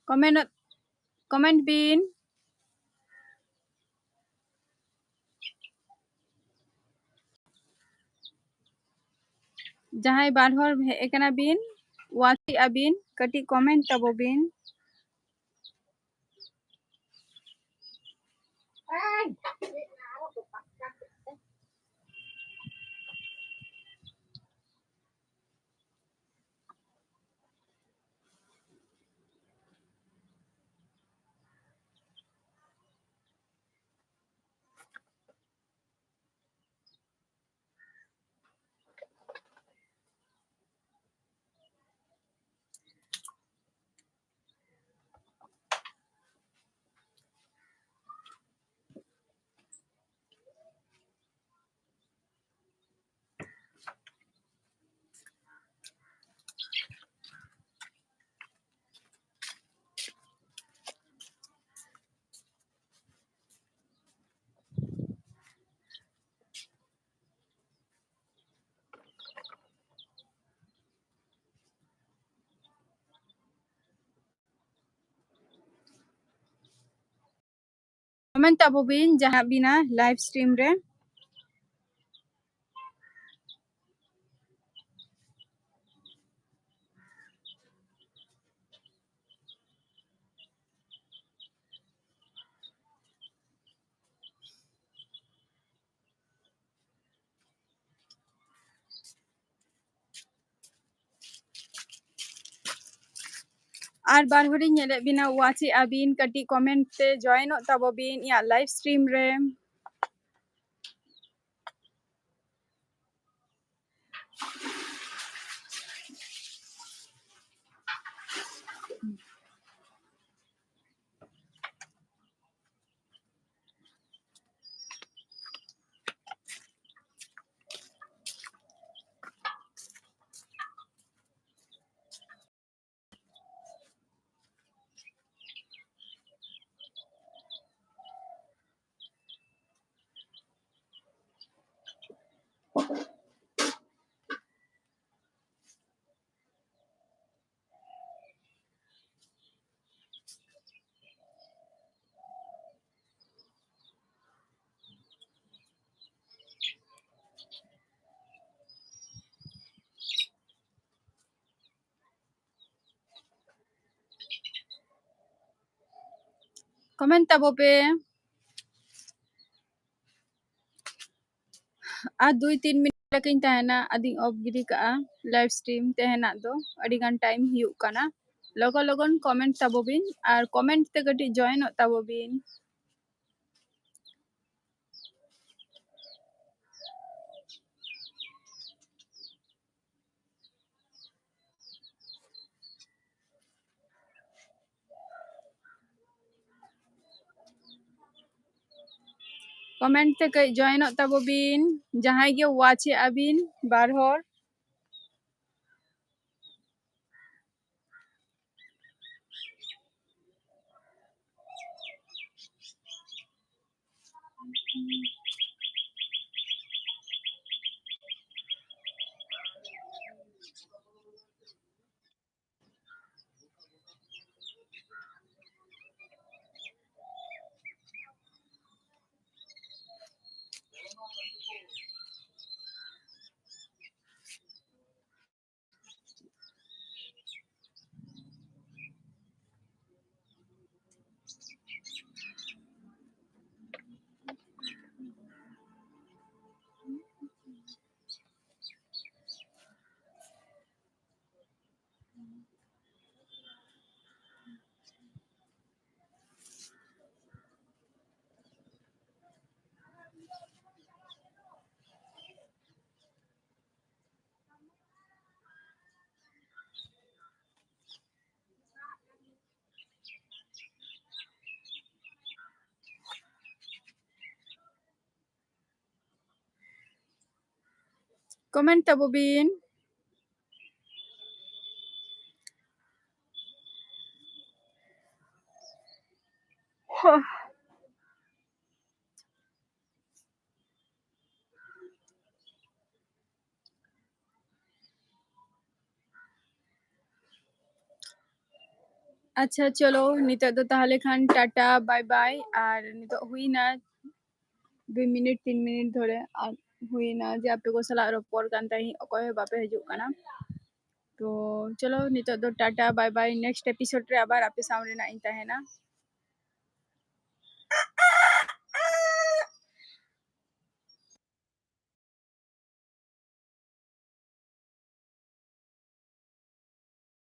Comment, comment ᱵᱤᱱ᱾ ᱡᱟᱦᱟᱸᱭ ᱵᱟᱨ ᱦᱚᱲ ᱦᱮᱡ ᱟᱠᱟᱱᱟ ᱵᱤᱱ, watch ᱮᱜᱼᱟ ᱵᱤᱱ, ᱠᱟᱹᱴᱤᱡ comment ᱛᱟᱵᱚ ᱵᱤᱱ᱾ Comment ᱛᱟᱵᱚ ᱵᱤᱱ ᱡᱟᱦᱟᱸ ᱵᱤᱱᱟ live stream ᱨᱮ᱾ ᱟᱨ ᱵᱟᱨ ᱦᱚᱲᱤᱧ ᱧᱮᱞᱮᱫ ᱵᱤᱱᱟ, watch ᱮᱜᱼᱟ ᱵᱤᱱ, ᱠᱟᱹᱴᱤᱡ comment ᱛᱮ join ᱚᱜ ᱛᱟᱵᱚ ᱵᱤᱱ ᱤᱧᱟᱹᱜ live stream ᱨᱮ᱾ Comment ᱛᱟᱵᱚ ᱯᱮ᱾ ᱟᱨ ᱫᱩᱭ ᱛᱤᱱ ᱢᱤᱱᱤᱴ ᱞᱮᱠᱟᱧ ᱛᱟᱦᱮᱱᱟ, ᱟᱫᱚᱧ off ᱜᱤᱰᱤ ᱠᱟᱜᱼᱟ live stream ᱛᱮᱦᱮᱧᱟᱜ ᱫᱚ᱾ ᱟᱹᱰᱤ ᱜᱟᱱ time ᱦᱩᱭᱩᱜ ᱠᱟᱱᱟ᱾ ᱞᱚᱜᱚᱱ ᱞᱚᱜᱚᱱ comment ᱛᱟᱵᱚ ᱵᱤᱱ ᱟᱨ comment ᱛᱮ ᱠᱟᱹᱴᱤᱡ joinᱚᱜ ᱛᱟᱵᱚ ᱵᱤᱱ᱾ Comment ᱛᱮ ᱠᱟᱹᱡ joinᱚᱜ ᱛᱟᱵᱚ ᱵᱤᱱ, ᱡᱟᱦᱟᱸᱭ ᱜᱮ watch ᱮᱜᱼᱟ ᱵᱤᱱ ᱵᱟᱨ ᱦᱚᱲ᱾ Comment ᱛᱟᱵᱚ ᱵᱤᱱ᱾ ᱟᱪᱪᱷᱟ, ᱪᱚᱞᱚ, ᱱᱤᱛᱚᱜ ᱫᱚ ᱛᱟᱦᱚᱞᱮ ᱠᱷᱟᱱ ᱴᱟᱴᱟ, bye bye᱾ ᱟᱨ ᱱᱤᱛᱚᱜ ᱦᱩᱭᱱᱟ ᱫᱩᱭ ᱢᱤᱱᱤᱴ, ᱛᱤᱱ ᱢᱤᱱᱤᱴ ᱫᱷᱚᱨᱮ, ᱟᱨ ᱦᱩᱭᱱᱟ ᱡᱮ ᱟᱯᱮ ᱠᱚ ᱥᱟᱞᱟᱜ ᱨᱚᱯᱚᱲ ᱠᱟᱱ ᱛᱟᱦᱮᱸᱫ, ᱚᱠᱚᱭ ᱦᱚᱸ ᱵᱟᱯᱮ ᱦᱤᱡᱩᱜ ᱠᱟᱱᱟ᱾ ᱛᱚ ᱪᱚᱞᱚ, ᱱᱤᱛᱚᱜ ᱫᱚ Tata, bye bye᱾ Next episode ᱨᱮ ᱟᱵᱟᱨ ᱟᱯᱮ ᱥᱟᱶ ᱨᱮᱱᱟᱜ ᱤᱧ ᱛᱟᱦᱮᱱᱟ᱾